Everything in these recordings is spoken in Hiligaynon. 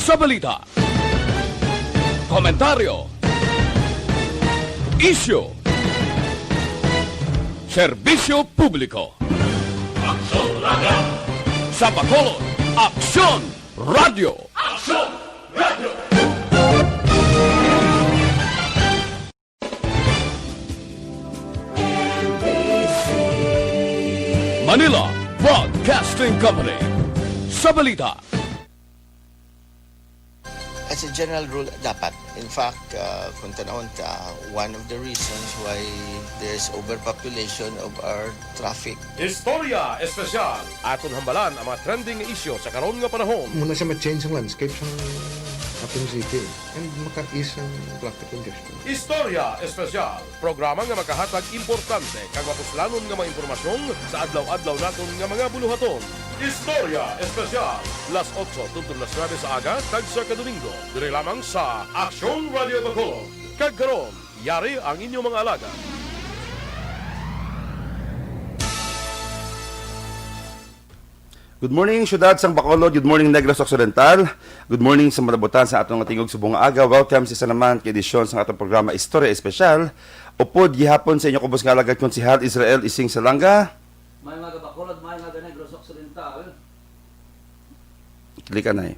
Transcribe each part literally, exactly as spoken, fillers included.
Sa balita, komentaryo, isyu, serbisyo publiko. Aksyon Radio. Sa Bacolod, Aksyon Radio. Aksyon Radio. Manila Broadcasting Company. Sa balita, As a general rule, dapat. In fact, uh, kung tanawon ta, one of the reasons why there's overpopulation of our traffic. Istorya Espesyal. Aton hambalan ang mga trending nga isyu sa karon nga panahon. Muna siya ma-change ang landscape sa ating city and maka-ease ang traffic congestion. Istorya Espesyal. Programa nga makahatag importante kag mapuslanon nga mga impormasyon sa adlaw-adlaw naton nga mga buluhaton. Istorya Espesyal, las otso tubtob las nuebe sa aga kag sa Kadomingo, diri lamang sa Aksyon Radio Bacolod. Kag karon, yari ang inyong mga alagad. Good morning, syudad sang Bacolod. Good morning, Negros Occidental. Good morning sa malabutan sa aton nga tingog subong nga aga. Welcome sa isa naman ka edisyon sa atong programa Istorya Espesyal. Upod gihapon sa inyo kubos nga alagad, Konsehal Israel Ising Salanga. May mga Bacolod, may mga Negros Occidental. Kilikanay.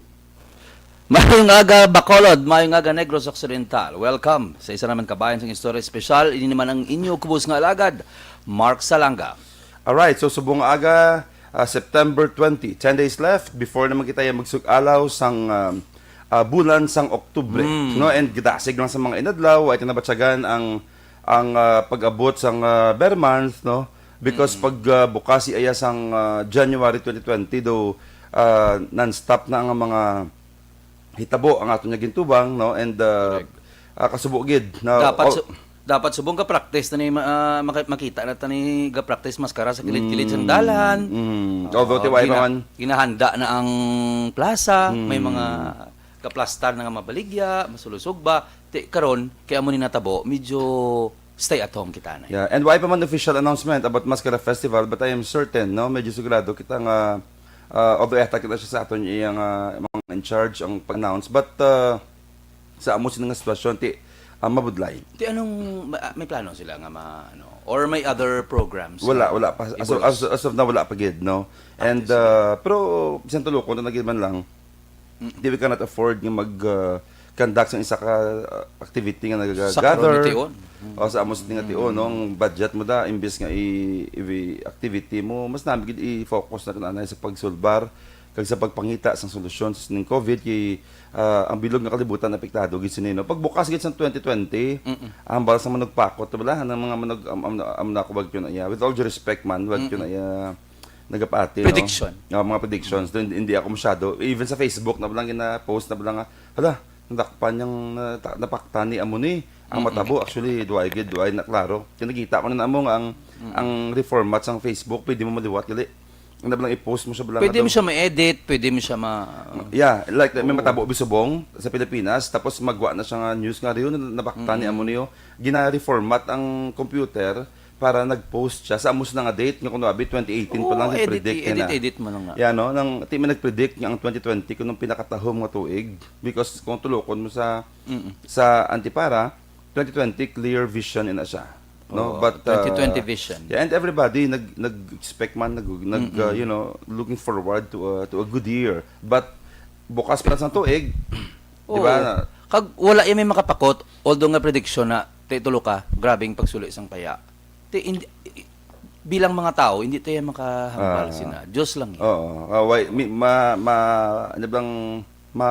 Mayong aga, Bacolod. Mayong aga, Negros Occidental. Welcome sa isa naman kabayan sang Istorya Espesyal. Ini naman ang inyo kubos nga alagad, Mark Salanga. Alright, so subong nga aga, ah, September twenty, ten days left before naman kita yung magsug-alaw sang ah, ah, bulan sang Oktubre, Mm. no? And gidasig lang sa mga inadlaw, ay tinabatyagan ang ang ah, pag-abot sang ah, ber month, no? Because pag ah, bukas iya sang ah, January twenty twenty, do ah, non-stop na ang mga hitabo ang aton nga gintubang, no? And ah, Correct. ah, kasubo gid na Dapat oh, su- dapat subong ga-practice na ni ma- ah, maka- makita na ta ni ga-practice maskara sa kilid-kilid sang dalan. Mm. Although Oo, tiwai gina- pa man. Ginahanda na ang plaza, may mga kaplastar na nga mabaligya, masulusog ba. Ti karon kay amo ni natabo, medyo stay at home kita na. Yeah, and why pa man official announcement about Mascara Festival, but I am certain, no, medyo sigurado kita nga uh, although yata kita siya sa aton iya nga mga in charge ang pag-announce, but uh, sa amo sila nga sitwasyon ti uh, mabudlay. Ti anong ma- may plano sila nga ma ano or may other programs? Wala, wala pa. As of, as, as of now, wala pa gid, no? And uh, pero bisan tulokon na gid man lang, di we cannot afford nga mag uh, conduct sa isa ka uh, activity nga nagagather. Sakto ni Tion. O sa amos ni nga Tion, no? Ang budget mo da, imbes nga i, i activity mo, mas nami gid i-focus na kananay sa pagsulbar kag sa pagpangita sang solusyon sa ning COVID kay ah, ang bilog nga kalibutan apektado gid sini, no? Pagbukas gid sa twenty twenty, ang bala sa manugpakot, wala nang mga manug am, am, am, na ako wag yun iya. With all due respect man, wag yun iya nagapati, no? Prediction. Ah, mga predictions. Then, hindi ako masyado. Even sa Facebook, na lang gina-post na lang nga, hala, nadakpan niyang nata- napaktan ni amo ni. Ang matabo, actually, duay gid, duay na klaro. Kinakita ko na namo nga ang, ang reformat sang Facebook, pwede mo maliwat, gali. Ang nabalang i-post mo siya, balang Pwede mo siya ma-edit, pwede mo siya ma... Yeah, like, may matabo bisubong sa Pilipinas, tapos magwa na siya nga news nga, "Riyo, na- nabaktan ni amo niyo." Gina-reformat ang computer para nag-post siya sa amos na nga date nga kuno abi twenty eighteen pa Oo, lang edit, i-predict edit, na. Edit mo na nga. Yeah, no? Nang, ti may nag-predict nga ang twenty twenty kuno ang pinakatahom nga tuig because kung tulokon mo sa sa Antipara, twenty twenty clear vision na siya. No? Oo, But uh, twenty twenty vision. Yeah, and everybody nag nag-expect man nag, nag uh, you know, looking forward to a, to a good year. But bukas pa sa tuig, di ba? Oo. Kag wala yan may makapakot, although nga prediction na, ti tulo ka, grabing pagsuli sang paya. Ti, hindi, bilang mga tao, hindi tayo makahambal Ah. sina. Diyos lang yun. Oo. Ah, why, mi, ma, ma, ano bang, ma,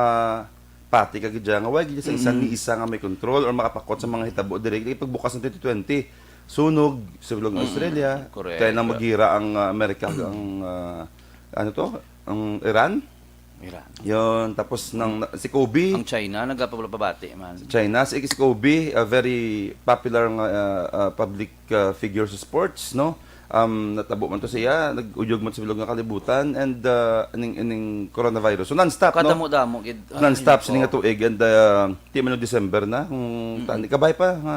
pati ka gid nga, why gid sa isa ni isa nga may control or makapakot sa mga hitabo diri. Kay pagbukas ng twenty twenty, sunog sa bilog ng Australia, Correct. Kaya nang magira ang ah, Amerika, ang, ah, ano to, ang Iran. Iran. Yun, tapos nang si Kobe, Ang China, nagapabati man. China, si, si Kobe, a very popular nga ah, ah, public ah, figure sa sports, no? Um, natabo man to siya, nag-uyog man sa bilog nga kalibutan, and ah, ining, ining coronavirus. So, non-stop, no? Kadamo-damo gid. Non-stop Oo. Sini nga tuig, and ah, di man December na, kung tani, kabay pa, nga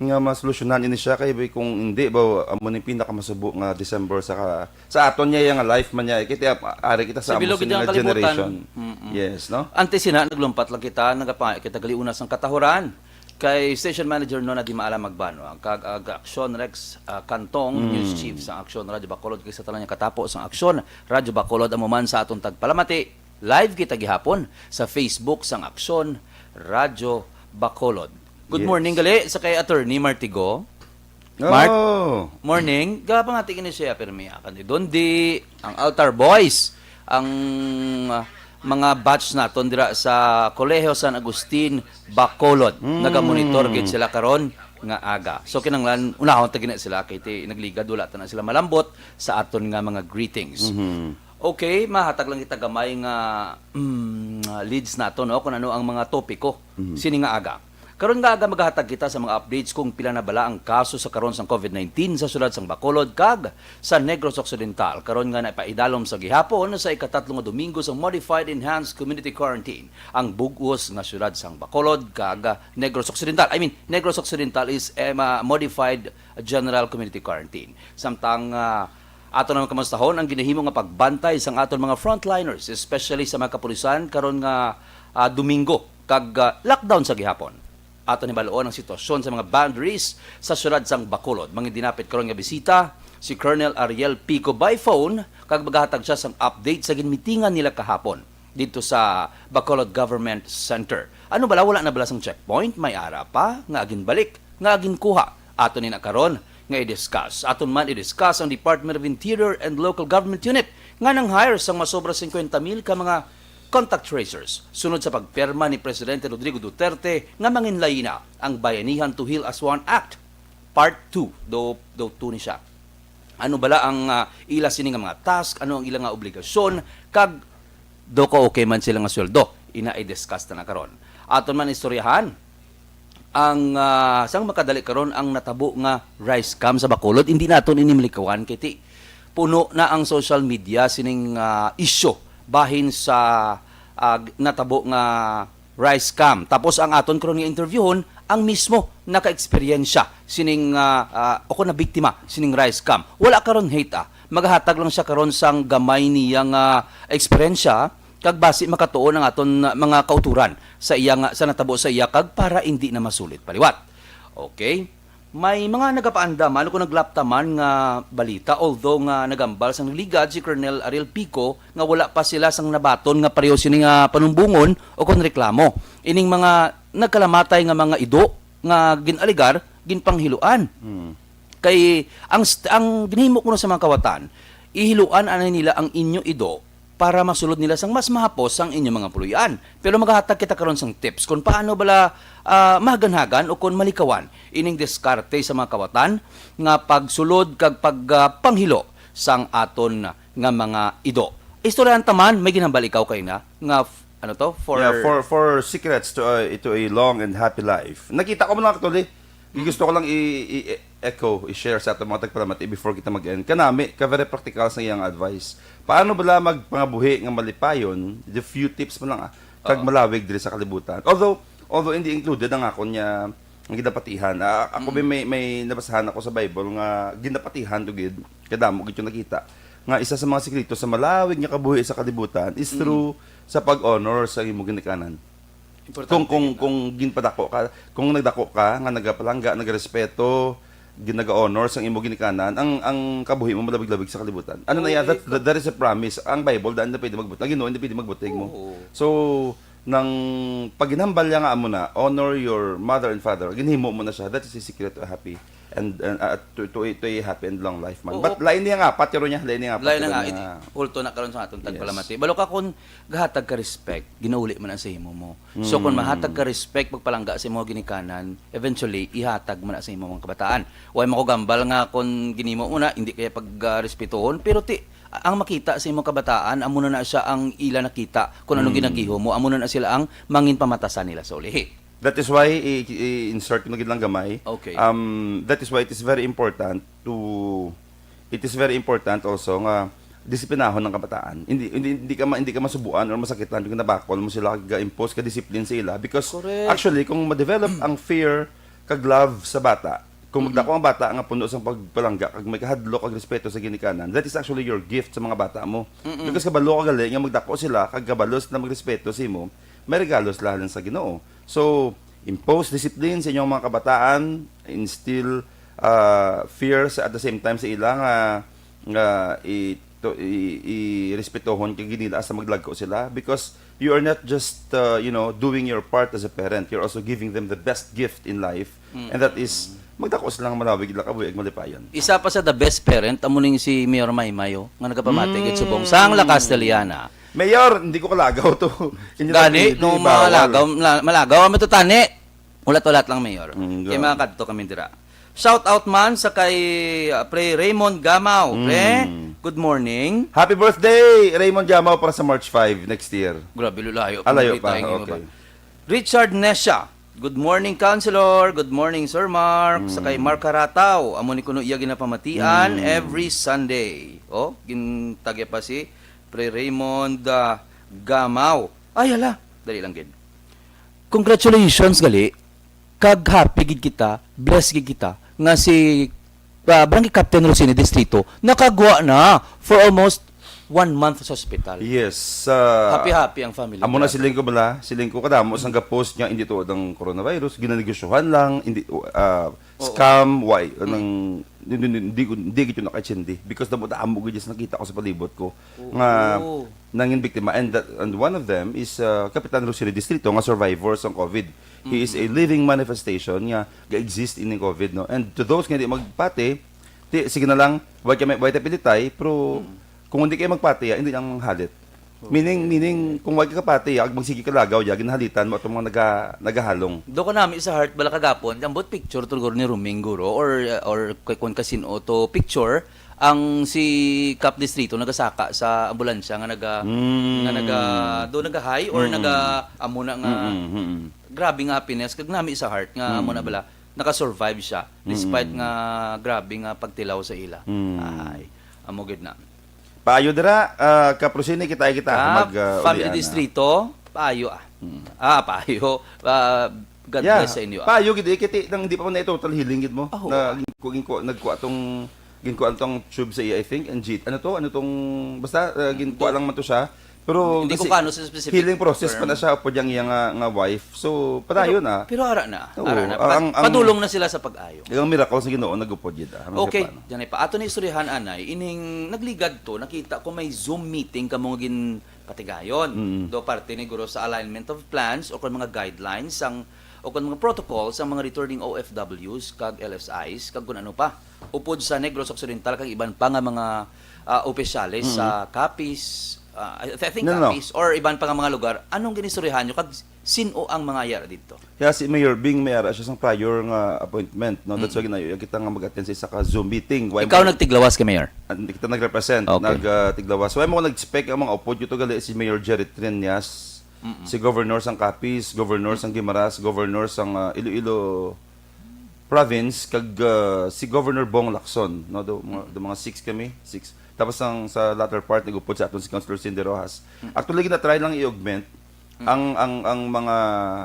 nga masolusyonan ini siya kay kung hindi ba amo ni pinakamasubo nga December sa ka, sa aton niya nga life man niya, eh, kay ti-, ari kita sa Sa amo bilog sini nga nga kalibutan. Generation. Mm-mm. Yes, no? Antes sina, naglumpat lang kita, nagapa-, kita galiuna sang katahuran. Kay Station Manager Nona Di Maala Magbano, ang kag, ag, Aksyon Rex, ah, Cantong, Mm. News Chief sa Aksyon Radyo Bacolod, kay sa tanan niya katapo sang Aksyon Radyo Bacolod, amo man sa aton tagpalamati. Live kita gihapon sa Facebook sang Aksyon Radyo Bacolod. Good Yes. morning gali sa kay Attorney Martigo. Mark? Oh. Morning. Gapangati kini siya, pirmi akan ni Dondi, ang Altar Boys, ang, ah, mga batch naton dira sa Kolehiyo San Agustin, Bacolod. Mm. Nagamonitor gid sila karon nga aga. So, kinahanglan, unahon ta gina sila, kay ti, nagligad, wala ta na sila malambot sa aton nga mga greetings. Mhm. Okay, mahatag lang kita gamay nga, mm, leads nato, no, kung ano ang mga topiko Mhm. sini nga aga. Karon nga aga, magahatag kita sa mga updates kung pila na bala ang kaso sa karon sang covid nineteen sa siyudad sang Bacolod kag sa Negros Occidental. Karon nga napaidalom sa gihapon sa ikatatlo nga domingo sa Modified Enhanced Community Quarantine ang bug-os nga siyudad sang Bacolod kag Negros Occidental. I mean, Negros Occidental is, eh, ma-, Modified General Community Quarantine. Samtang, ah, ato naman kamustahon ang ginahimo nga pagbantay sang aton mga frontliners, especially sa mga kapulisan karon nga, ah, Domingo kag, ah, lockdown sa gihapon. Aton hibaluon ang sitwasyon sa mga boundaries sa siyudad sang Bacolod. Mangin dinapit karon nga bisita si Colonel Ariel Pico by phone kag magahatag siya sang update sa ginmitingan nila kahapon didto sa Bacolod Government Center. Ano bala, wala na bala sang checkpoint? May ara pa nga ginbalik, nga ginkuha? Ato ni na karon nga i-discuss. Aton man i-discuss ang Department of Interior and Local Government Unit nga nang-hire sang masobra singkwenta mil ka mga contact tracers sunod sa pagpirma ni Presidente Rodrigo Duterte nga manginlayina ang Bayanihan to Heal as One Act Part two, do, do two ni siya. Ano bala ang, ah, ila sini nga mga task? Ano ang ila nga obligasyon? Kag do ka okay man sila nga sweldo? Ina i-discuss ta na karon. Aton man istoryahan ang, ah, sang makadali karon ang natabo nga rice scam sa Bacolod. Hindi naton ini malikawan kay ti puno na ang social media sining, ah, isyu bahin sa, ah, natabo nga rice scam. Tapos ang aton karon nga interviewhon ang mismo naka-eksperyensya sining, ah, ah, o kon nabiktima sining rice scam. Wala karon hate, ah. Magahatag lang siya karon sang gamay niya nga eksperyensya kag basi makatuon ang aton mga kauturan sa iya nga, sa natabo sa iya kag para indi na masulit pa liwat. Okay? May mga nagapaandam man o kon naglapta man nga balita, although nga nagambal sang nagligad si Colonel Ariel Pico nga wala pa sila sang nabaton nga pareho sini nga panumbongon o kon reklamo. Ining mga nagkalamatay nga mga ido nga gin-alegar, ginpanghiluan. Hmm. Kay ang st-, ang ginhimo kuno sa mga kawatan, ihiluan anay nila ang inyo ido para masulod nila sang mas mahapos sang inyo mga puloy-an. Pero magahatag kita karon sang tips kung paano bala, ah, mahaganhagan o kon malikawan ining diskarte sa mga kawatan nga pagsulod kag pag, ah, panghilo sang aton nga mga ido. Istoryahan ta man, may ginhambal ikaw kay na nga f-, ano to? For Yeah, for, for secrets to a, to a long and happy life. Nakita ko man lang, actually. Gusto ko lang i-, i-, i-echo, i-share sa aton mga tagpalamati before kita mag-end. Kanami, ka very practical sa iyang advice. Paano bala magpangabuhi nga malipayon? The few tips man lang, ah. Kag Oo. malawig diri sa kalibutan. Although, although hindi included ang akon nga, nga ginapatihan. Ah, ako Mm. may, may, may nabasahan ako sa Bible nga ginapatihan to gid. Kadamo gid yung nakita. Nga isa sa mga sikreto sa malawig nga kabuhi sa kalibutan is Mm. through sa pag-honor sa imong ginikanan. Importante Kung, kung, yun, ah. kung ginpadako ka, kung nagdako ka, nga nagapalangga, nagarespeto, ginaga-honor sang imo ginikanan, ang, ang kabuhi mo malabig-labig sa kalibutan. Ano na Oo, yan? That, ikaw. that, that is a promise. Ang Bible, daan na pwede magbuting. Ang Ginoo, hindi pwede magbuting mo. Oo. So, nang paghinambal niya nga amo na, "Honor your mother and father," ginhimo mo na siya. That is the secret to a happy and, and, uh, to, to, a- to a happy and long life man. Oo. But lain niya nga, patiro niya, lain niya nga, Lain na patiro nga, niya. Iti-, ulto na karon sa atong Yes. tagpalamati. Balo ka kung gahatag ka respect, ginauli man ang sa imo mo. So, kung Mm. mahatag ka respect, pagpalangga sa imo ginikanan, eventually, ihatag man na sa imo mga kabataan. Way makugambal nga kung ginimo mo na, hindi kaya pag, ah, respetuhon, pero ti, ang makita sa imo kabataan, amo na na siya ang ila nakita kung anong Mm. ginagihom mo, amo na na sila ang mangin pamatasan nila sa ulihi. That is why i-, i-insert ko na gid lang gamay. Okay. Um, that is why it is very important to, it is very important also nga disiplinahon ang kabataan. Hindi, hindi, hindi ka ma-, hindi ka masubuan or masakitan kung nabakol mo sila, ga-impose ka discipline sa ila. Because Correct. actually, kung ma-develop ang fear kag love sa bata. Kung magdako ang bata nga puno sang pagpalangga kag may kahadlok kag respeto sa ginikanan, that is actually your gift sa mga bata mo. Because kabalo ka gali nga magdako sila kag kabalo sila magrespeto sa imo, may regalo sila halin sa Ginoo. So, impose discipline sa inyong mga kabataan, instill uh, fear sa, at the same time sa ila nga nga i to, i, i respetohon kag ginila sa maglagko sila, because you are not just uh, you know, doing your part as a parent, you're also giving them the best gift in life, and that is magdako silang malawig ila kabuhi ag malipayon. Isa pa sa the best parent, amo ning si Mayor Maymay, oh, nga nagapamati gid subong sang La Castellana. Mayor, hindi ko kalagaw to. Inyo Gani, na no pinili, bawal. Malagaw, mala- malagaw, amo to tani. Ulat-ulat lang, Mayor. Mm, Kay go. Mga kadto kami dira. Shout out man sa kay uh, Pre Raymond Gamaw. Pre, good morning. Happy birthday, Raymond Gamaw, para sa March five next year. Grabe, lulayo. Ah, layo pa. Okay. Richard Nesha. Good morning, Councilor. Good morning, Sir Mark. Sa kay Mark Harataw, amo ni kuno iya ginapamatian every Sunday. Oh, gintagya pa si Pre Raymond ah, Gamaw. Ay, hala. Dali lang gid. Congratulations gali. Kag happy gid kita, blessed gid kita nga si ah, Barangay Captain Rosini Distrito nakagwa na for almost one month sa ospital. Yes. Ah, Happy-happy ang family amo na nila. Siling ko bala, siling ko kadamo sang gapost nga hindi tuod ang coronavirus, ginanegosyohan lang, hindi ah, scam, why, nang hindi hindi hindi gid yun nakaintindi because damo damo gid sa nakita ko sa palibot ko nga nangin biktima, and that, and one of them is uh, Kapitan Rosely Distrito nga survivor sang COVID. He is a living manifestation nga ga-exist ini COVID, no? And to those nga di magpati, ti, sige na lang, why kami why ta pilitay, pero kung hindi kayo magpati, ah, hindi lang halit. Meaning, meaning kung why ka kapati, ag magsige ka lagaw, ya ginhalitan mo atong mga naga, nagahalong. Do ko nami sa heart bala kagapon, ambot picture to guro ni Ruming guro or or kay kun kasin-o to picture ang si Kap Distrito nagasaka sa ambulansya nga naga Mm. nga naga do naga high or Mm-mm. Naga amo na nga Mm-mm, mm-mm. Grabe nga happiness kag nami sa heart nga amo na Mm. Bala naka-survive siya despite Mm. Nga grabe nga pagtilaw sa ila. Mm. Ay, amo gid na. Paayo dira, ah, Kap Rosini, kita kita Ah, mag ah, family ulian, ah. Distrito, paayo ah. Mm. Ah, paayo. Ah, God Yeah, bless sa inyo ah. Paayo gid eh, kiti nang di pa man na total healing gid mo. Oh, Na ah. Ginkuha, ginkuha, nagkuha tong ginkuha tong tube sa iya, I think, and G, ano to? Ano tong basta ah, ginkuha Do- lang man to siya. Pero Hindi ko kasi kano sa specific healing process pa na term. Siya upod yang iya nga, nga wife. So, padayon Pero, na. Pero ara na. Oo, Ara na. Pa- ang- ang- padulong na sila sa pag-ayo. Ang miracle sa Ginoo nagupod gid ah. Ang Okay, siya pa, no? Diyan pa. Ato ni istoryahan anay ining nagligad to, nakita ko may Zoom meeting kamo nga ginpatigayon. Mm. Do parte ni guro sa alignment of plans o kon mga guidelines sang o kon mga protocols ang mga returning O F Ws kag L S Is kag kun ano pa. Upod sa Negros Occidental kag iban pa nga mga ah, opisyales Mm. Sa Capiz, ah, I I think No, no, no. Capiz or iban pa nga mga lugar. Anong ginistoryahan nyo kag sin-o ang mga yara dito? Kaya si Mayor Bing may ara siya sang prior nga appointment, no? That's why Mm. ginayo kita nga mag-attend sa isa ka Zoom meeting. Why Ikaw mo nagtiglawas kay Mayor? Ah, hindi kita nag-represent, Okay. nag ah, tiglawas. Why mo nag-expect ang mga upod nyo to gali si Mayor Jerry Triñas, Mm-mm. si Governor sang Capiz, Governor sang Guimaras, Governor sang ah, Iloilo Province, kag ah, si Governor Bong Lacson, no? Do, mga, do mga six kami, six. Tapos ang sa latter part nagupod sa aton si Councilor Cindy Rojas. Actually, gina-try lang i-augment ang ang ang mga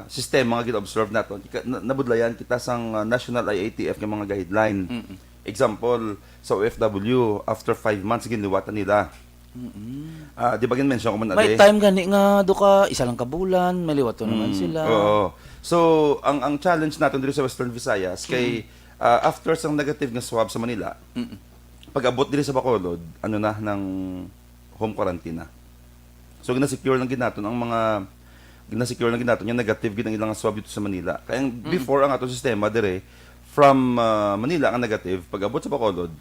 sistema nga gina-observe naton. Ika- na- nabudlayan kita sang ah, National I A T F nga mga guideline. Mm-mm. Example, sa O F W, after five months, ginliwatan nila. Mm-mm. Ah, di ba gin-mention ko man May ade? Time gani nga do ka isa lang ka bulan, may liwaton naman Mm, sila. Oo. So, ang ang challenge natin dito sa Western Visayas kay ah, after sang negative nga swab sa Manila, Mm-mm. Pag-abot diri sa Bacolod, ano na, nang home quarantine na. So, gina-secure lang gid naton ang mga, gina-secure lang gid naton yung negative gid ang ilang swab dito sa Manila. Kaya ang Mm. before ang atong sistema dire, from ah, Manila ang negative, pag-abot sa Bacolod,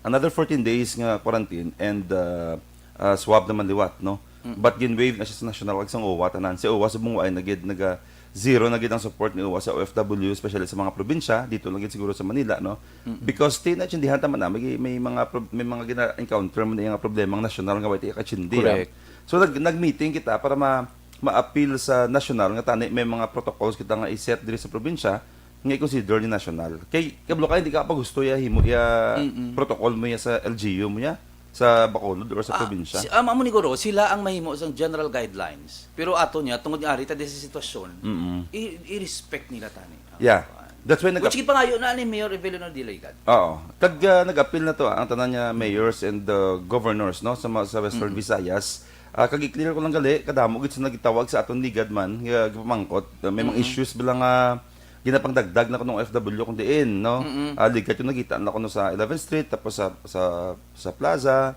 another fourteen days nga quarantine and ah, ah, swab naman liwat, no? Mm. But gin-waive na siya sa national kag sang OWWA tanan. Si OWWA subong wa ay na gid naga zero na gid ang support ni OWWA sa O F W, especially sa mga probinsya, dito lang gid siguro sa Manila, no? Mm-mm. Because ti naintindihan ta man na may, may mga prob- may mga gina-encounter man nga problema ang national nga wa ti kachindi, ah. Correct. So nag nag-meeting kita para ma ma-appeal sa national nga tani may mga protocols kita nga i-set diri sa probinsya nga i-consider ni national. Kay kablo ka hindi ka pagusto ya himo ya Mm-mm. protocol mo ya sa L G U mo ya sa Bacolod or sa Ah, probinsya. Si, um, amo ni guro, sila ang mahimo sang general guidelines. Pero ato niya tungod nga ari ta di sa sitwasyon, Mm-mm. i- i-respect nila tani. Yeah. Kuan. That's why nag- Which gipangayo na ni Mayor Evelyn Ordilay gad. Oo. Kag, ah, nag-appeal na to, ah, ang tanan niya mayors and, uh, governors, no, sa ma-, sa Western Visayas. Ah, kag i-clear ko lang gali, kadamo gid sa nagitawag sa aton ligad man, nga gipamangkot, ah, may mga issues ba lang nga ginapangdagdag na kuno ng O F W kung diin, no? Ah, ligat yung nakita na kuno sa eleventh Street, tapos sa, sa, sa plaza.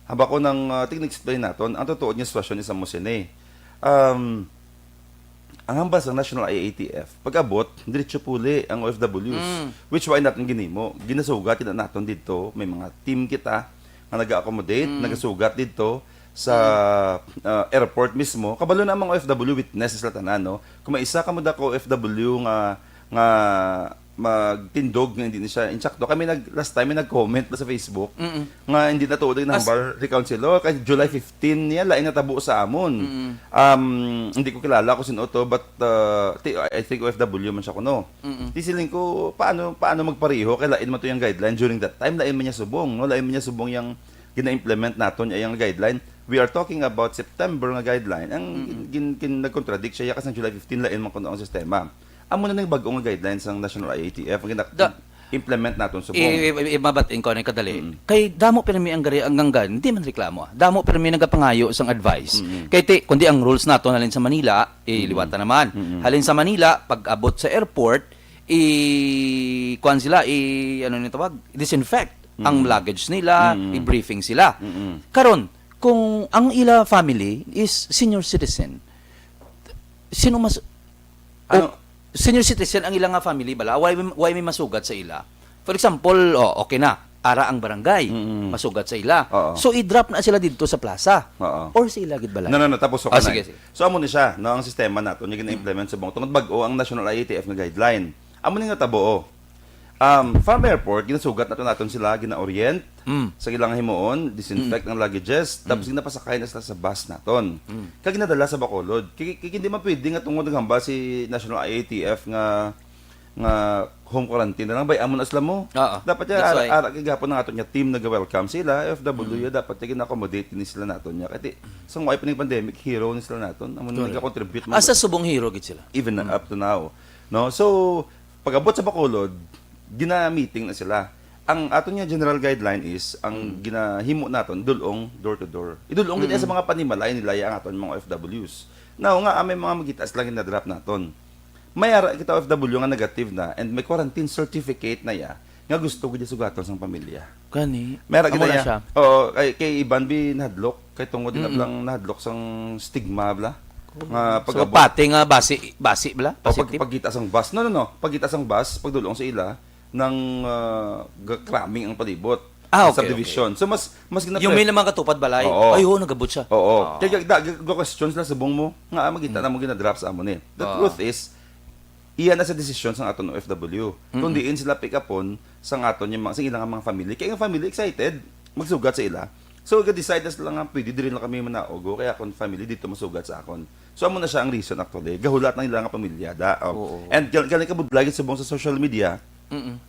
Haba ko ng, ah, tig-explain naton, ang totoo nga sitwasyon is amo sini. Um, ang hambal sang National I A T F, pag-abot, diretso puli ang O F Ws, which why naton ginimo. Ginasugat kita naton didto, may mga team kita nga naga-accommodate, nagasugat didto sa, ah, airport mismo. Kabalo na ang mga O F W, witness sila tanan, no? Kung may isa ka mo dako O F W nga, nga magtindog nga hindi na siya insakto. Kami nag, last time may nag-comment ba sa Facebook nga hindi na tuod ang As- number ni Councilor kay July fifteen niya lain natabo sa amon. Um, hindi ko kilala kung sino to, but, uh, ti-, I think O F W man siya kuno. Ti siling ko, paano, paano magpareho kay lain man to yung guideline during that time, lain man niya subong, no? Lain man niya subong yung gina-implement naton yung guideline. We are talking about September nga guideline. Ang gin, gin, gin, nag-contradict siya, kasi ang July fifteen, lain man kuno ang sistema. Amo na nang bag-o nga guidelines sang National I A T F nga gina-, Da- implement naton subong. I, i, i, mabatiin ko na kadali. Kay damo pirmi ang gari ang ganggan, hindi man reklamo, ah. Damo pirmi nagapangayo sang advice. Kay ti, kundi ang rules nato halin sa Manila, eh, liwata naman. Halin sa Manila, pag abot sa airport, i, kuwan sila, i, ano ni tawag? Disinfect ang luggage nila, i-briefing sila. Karon, kung ang ila family is senior citizen, sino mas Ano? O, senior citizen ang ila nga family bala, why, why may masugat sa ila? For example, oh, okay na, ara ang barangay, masugat sa ila. Oo. So, i-drop na sila didto sa plaza. Oo. Or sa ila gid bala. No, no, no, tapos Ah, ka na. Sige, sige. So, amo ni siya, no, ang sistema nato nga gina-implement sa bang tungod bag-o ang National I A T F nga guideline. Amo ni nga tabo, oh. Um, from airport, ginasugat nato naton sila, gina-orient Mm. sa ilang himuon, disinfect ang luggages, tapos ginapasakay na sila sa bus naton. Kag ginadala sa Bacolod. Kay, kay hindi man pwede nga tungod naghambal si National I A T F nga, nga home quarantine na lang, bay, amo na sila mo. Oo. Dapat ya, That's ara, why. ara, kay gihapon ang aton nga team naga-welcome sila, O F W ya, dapat ya gina-accommodate ni sila naton ya. Kay ti, sa mga pandemic, hero ni sila naton. Amo na Correct. nagakontribute mo. Asa subong hero gid sila? Even up to now. No? So, pag-abot sa Bacolod, gina-meeting na sila. Ang aton nga general guideline is, ang ginahimo naton, dulong door to door. Idulong gid sa mga panimalay nila ya ang aton mga O F Ws. Now, nga, ah, may mga magita sila ginadrop naton. May ara kita O F W nga negative na and may quarantine certificate na ya nga gusto gid sugaton sang pamilya. Gani. May ara Amo kita na ya. siya. Oo, kay, kay iban bi nahadlok, kay tungod na Mm-mm. lang nahadlok sang stigma bla. Nga So, pag-abot. pati nga basi, basi bla? O, pag, Positive? pagkita sang bus. No, no, no. Pagkita sang bus, pagdulong sa ila, nang, ah, ga-, cramming ang palibot. Ah, okay, Subdivision. okay. So, mas, mas gina-, Yung may naman katupad balay. Oo. Ay, oo, nagabot siya. Oo. Ah. Kaya, da, ga-, ga-, question sila subong mo, nga, ah, magita Mm. na mo ginadrop sa amo ni. The Ah. truth is, iya na sa desisyon sang aton O F W. Kung Mm-mm. diin sila pick upon sang aton yung mga, sa ilang mga family. Kaya yung family excited, magsugat sa ila. So, ga-decide na sila nga, "Pwede diri lang kami manaog, o kaya akon family dito masugat sa akon." So, amo na siya ang reason actually. Gahulat ang ilang pamilya, da. Oh. Oo. And gal-, galing kabudlay subong sa social media, Mm-mm.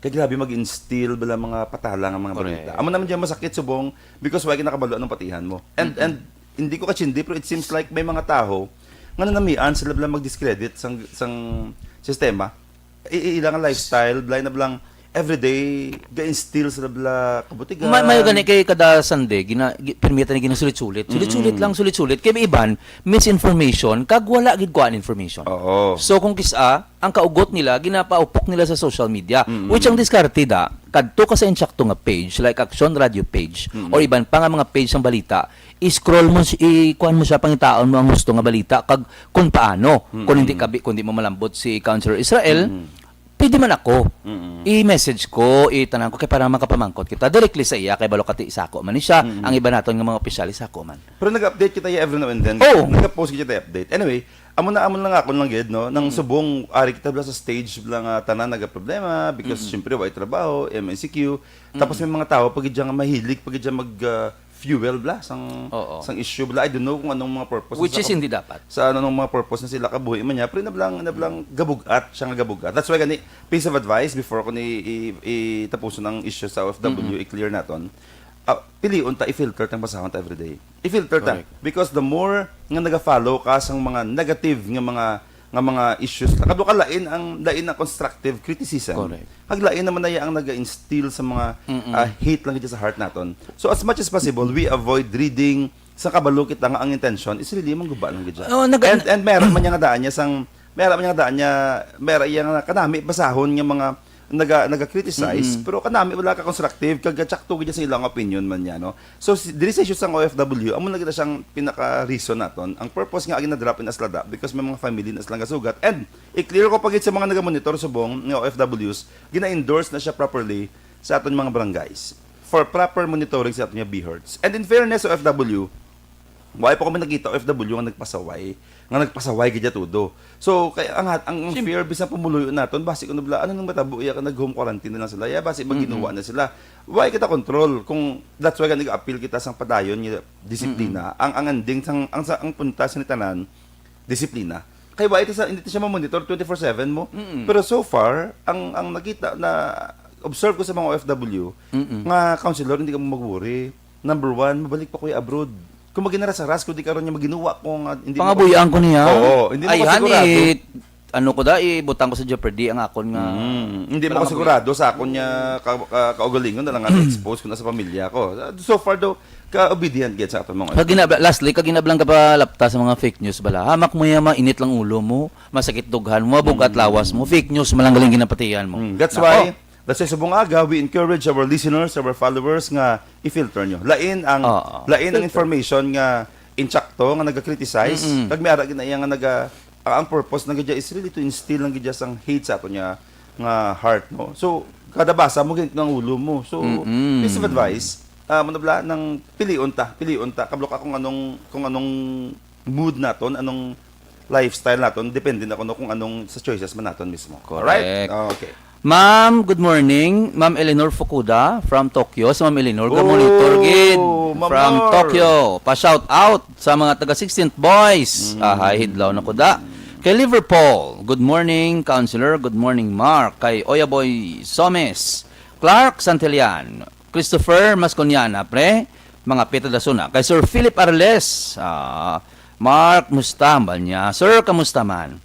kay grabe mag-instill bala mga patala nga mga Correct. balita. Amo naman dyan masakit subong because wala ka nakabalo anong patihan mo. And, Mm-mm. and hindi ko kachindi, pero it seems like may mga tao nga nanamian sila bala mag-discredit sang, sang sistema. I, i-, ilang lifestyle, bala na bala everyday, ga-instill sila bala kabutigan. May, may gani kay kada Sunday, gina, gi-, permita ni ginasulit-sulit. Sulit-sulit Mm-mm. lang, sulit-sulit. Kay may iban, misinformation, kag wala gid kuan information. Oo. So, kung kisa, ang kaugot nila, ginapaupok nila sa social media. Mm-mm. Which ang diskarte da, kadto ka sa insakto nga page, like Action Radio page, Mm-mm. or iban pa nga mga page sang balita, i-scroll mo, si-, i-kuan mo siya, pangitaon mo ang gusto nga balita, kag kung paano, Mm-mm. kung hindi ka bi-, kung di mo malambot si Counselor Israel, Mm-mm. pwede man ako. Mm-mm. I-message ko, itanan ko, kay para makapamangkot kita directly sa iya, kay balo kati sako man ni siya, Mm-mm. ang iba naton nga mga opisyal, sako man. Pero nag-update kita ya every now and then. Oo. Nag-post kita update. Anyway, amo na, amo na nga ako lang gid, no? Nang Mm. subong, ari kita bala sa stage bala nga tanan nagaproblema because Mm-mm. syempre, way trabaho, M I C Q. Tapos Mm-mm. may mga tao, pag dyan nga mahilig, pag dyan mag, ah, fuel bala, sang, Oo. sang issue bala. I don't know kung anong mga purpose Which sa is kab-, hindi dapat. sa ano, nung mga purpose na sila kabuhi man niya, pero nablang, nablang gabugat, siya nga gabugat. That's why gani, piece of advice before ko ni i, i, tapuson ang issue sa O F W, Mm-mm. i-clear naton. Ah, pilion ta, i-filter tang basahon ta everyday. I-filter ta. Correct. Because the more nga naga-follow ka sang mga negative nga mga, nga mga issues. Kablo ka, lain ang, lain ang constructive criticism. Correct. Kag lain naman na iya ang naga-instill sa mga Mm-mm. ah, hate lang gid sa heart naton. So as much as possible, we avoid reading sa kabalo kita nga ang intention is really manguba lang gid siya. Oh, nag- and, and meron man niya nga daan niya sang, meron man niya nga daan niya, meron iya nga kanami basahon nga mga naga naga-criticize, Mm-mm. pero kanami wala ka constructive, kag tsakto gid sa ilang opinion man niya, no? So si, diri sa issue sang O F W, amo na gid siyang pinaka reason naton. Ang purpose nga agi na-drop in Aslada because may mga family na sila nga sugat. And i-clear ko pa gid sa mga naga-monitor subong nga O F Ws, gina-endorse na siya properly sa aton mga barangays for proper monitoring sa aton nga BHERTs. And in fairness sa O F W, wala pa kami nakita O F W nga nagpasaway, nga nagpasaway gid todo. So kay ang hat- ang, ang Sim- fear bisan pumuluyo naton, basi kuno bala ano nang matabo iya ka nag-home quarantine na lang sila. Ya basi maginuwa na sila. Why kita control kung that's why nag-appeal kita sang padayon nga disiplina. Ang ang ending sang ang sa ang punta sa tanan disiplina. Kay why ito sa hindi siya ma-monitor twenty-four seven mo. Mm-mm. Pero so far ang ang nakita na observe ko sa mga O F W Mm-mm. nga counselor hindi ka mo mag-worry. Number one, mabalik pa ko abroad. Kung maginarasaras ko di karon niya maginuwa ko nga hindi mo Pangabuyan ko niya. Oo, hindi mo Ay, ko honey, sigurado. Ano ko da, ibutang ko sa jeopardy ang akon nga... Mm, hindi mo Wala ko ka sigurado sa akon niya ka, ka, kaugalingon na lang nga expose ko na sa pamilya ko. So far daw, ka-obedient gid sa aton mga Kag ginabla, lastly, kag ginablang ka pa lapta sa mga fake news bala. Hamak mo yan, mainit lang ulo mo, masakit dughan mo, mabugat lawas mo, fake news, malanggaling ginapatihan mo. Mm, that's Nako. why, that's why subong aga, we encourage our listeners, our followers nga i-filter nyo. Lain ang Oo. Lain ang Filter. Information nga insakto nga naga-criticize, Mm-mm. kag may ara gid na iya nga naga ang, ang purpose na gid is really to instill lang gid sang hate sa aton nga nga heart, no. So kada basa mo gid ang ulo mo. So Mm-mm. piece of advice, ah, mo na bala nang pilion ta, pilion ta kablo ka kung anong kung anong mood naton, anong lifestyle naton, depende na kuno kung anong sa choices man naton mismo. Correct. Alright? Okay. Ma'am, good morning. Ma'am Eleanor Fukuda from Tokyo. So, Ma'am Eleanor, ga-monitor Oh, gid Ma'am from Nor. Tokyo. Pa-shout out sa mga taga sixteenth Boys. Mm. Ahay, hidlaw na ko da. Kay Liverpool, good morning, Counselor. Good morning, Mark. Kay Oya Boy Somes, Clark Santillan, Christopher Masconiana, pre, mga pita da suna. Kay Sir Philip Arles, ah, Mark, musta man niya? Sir, kamusta man?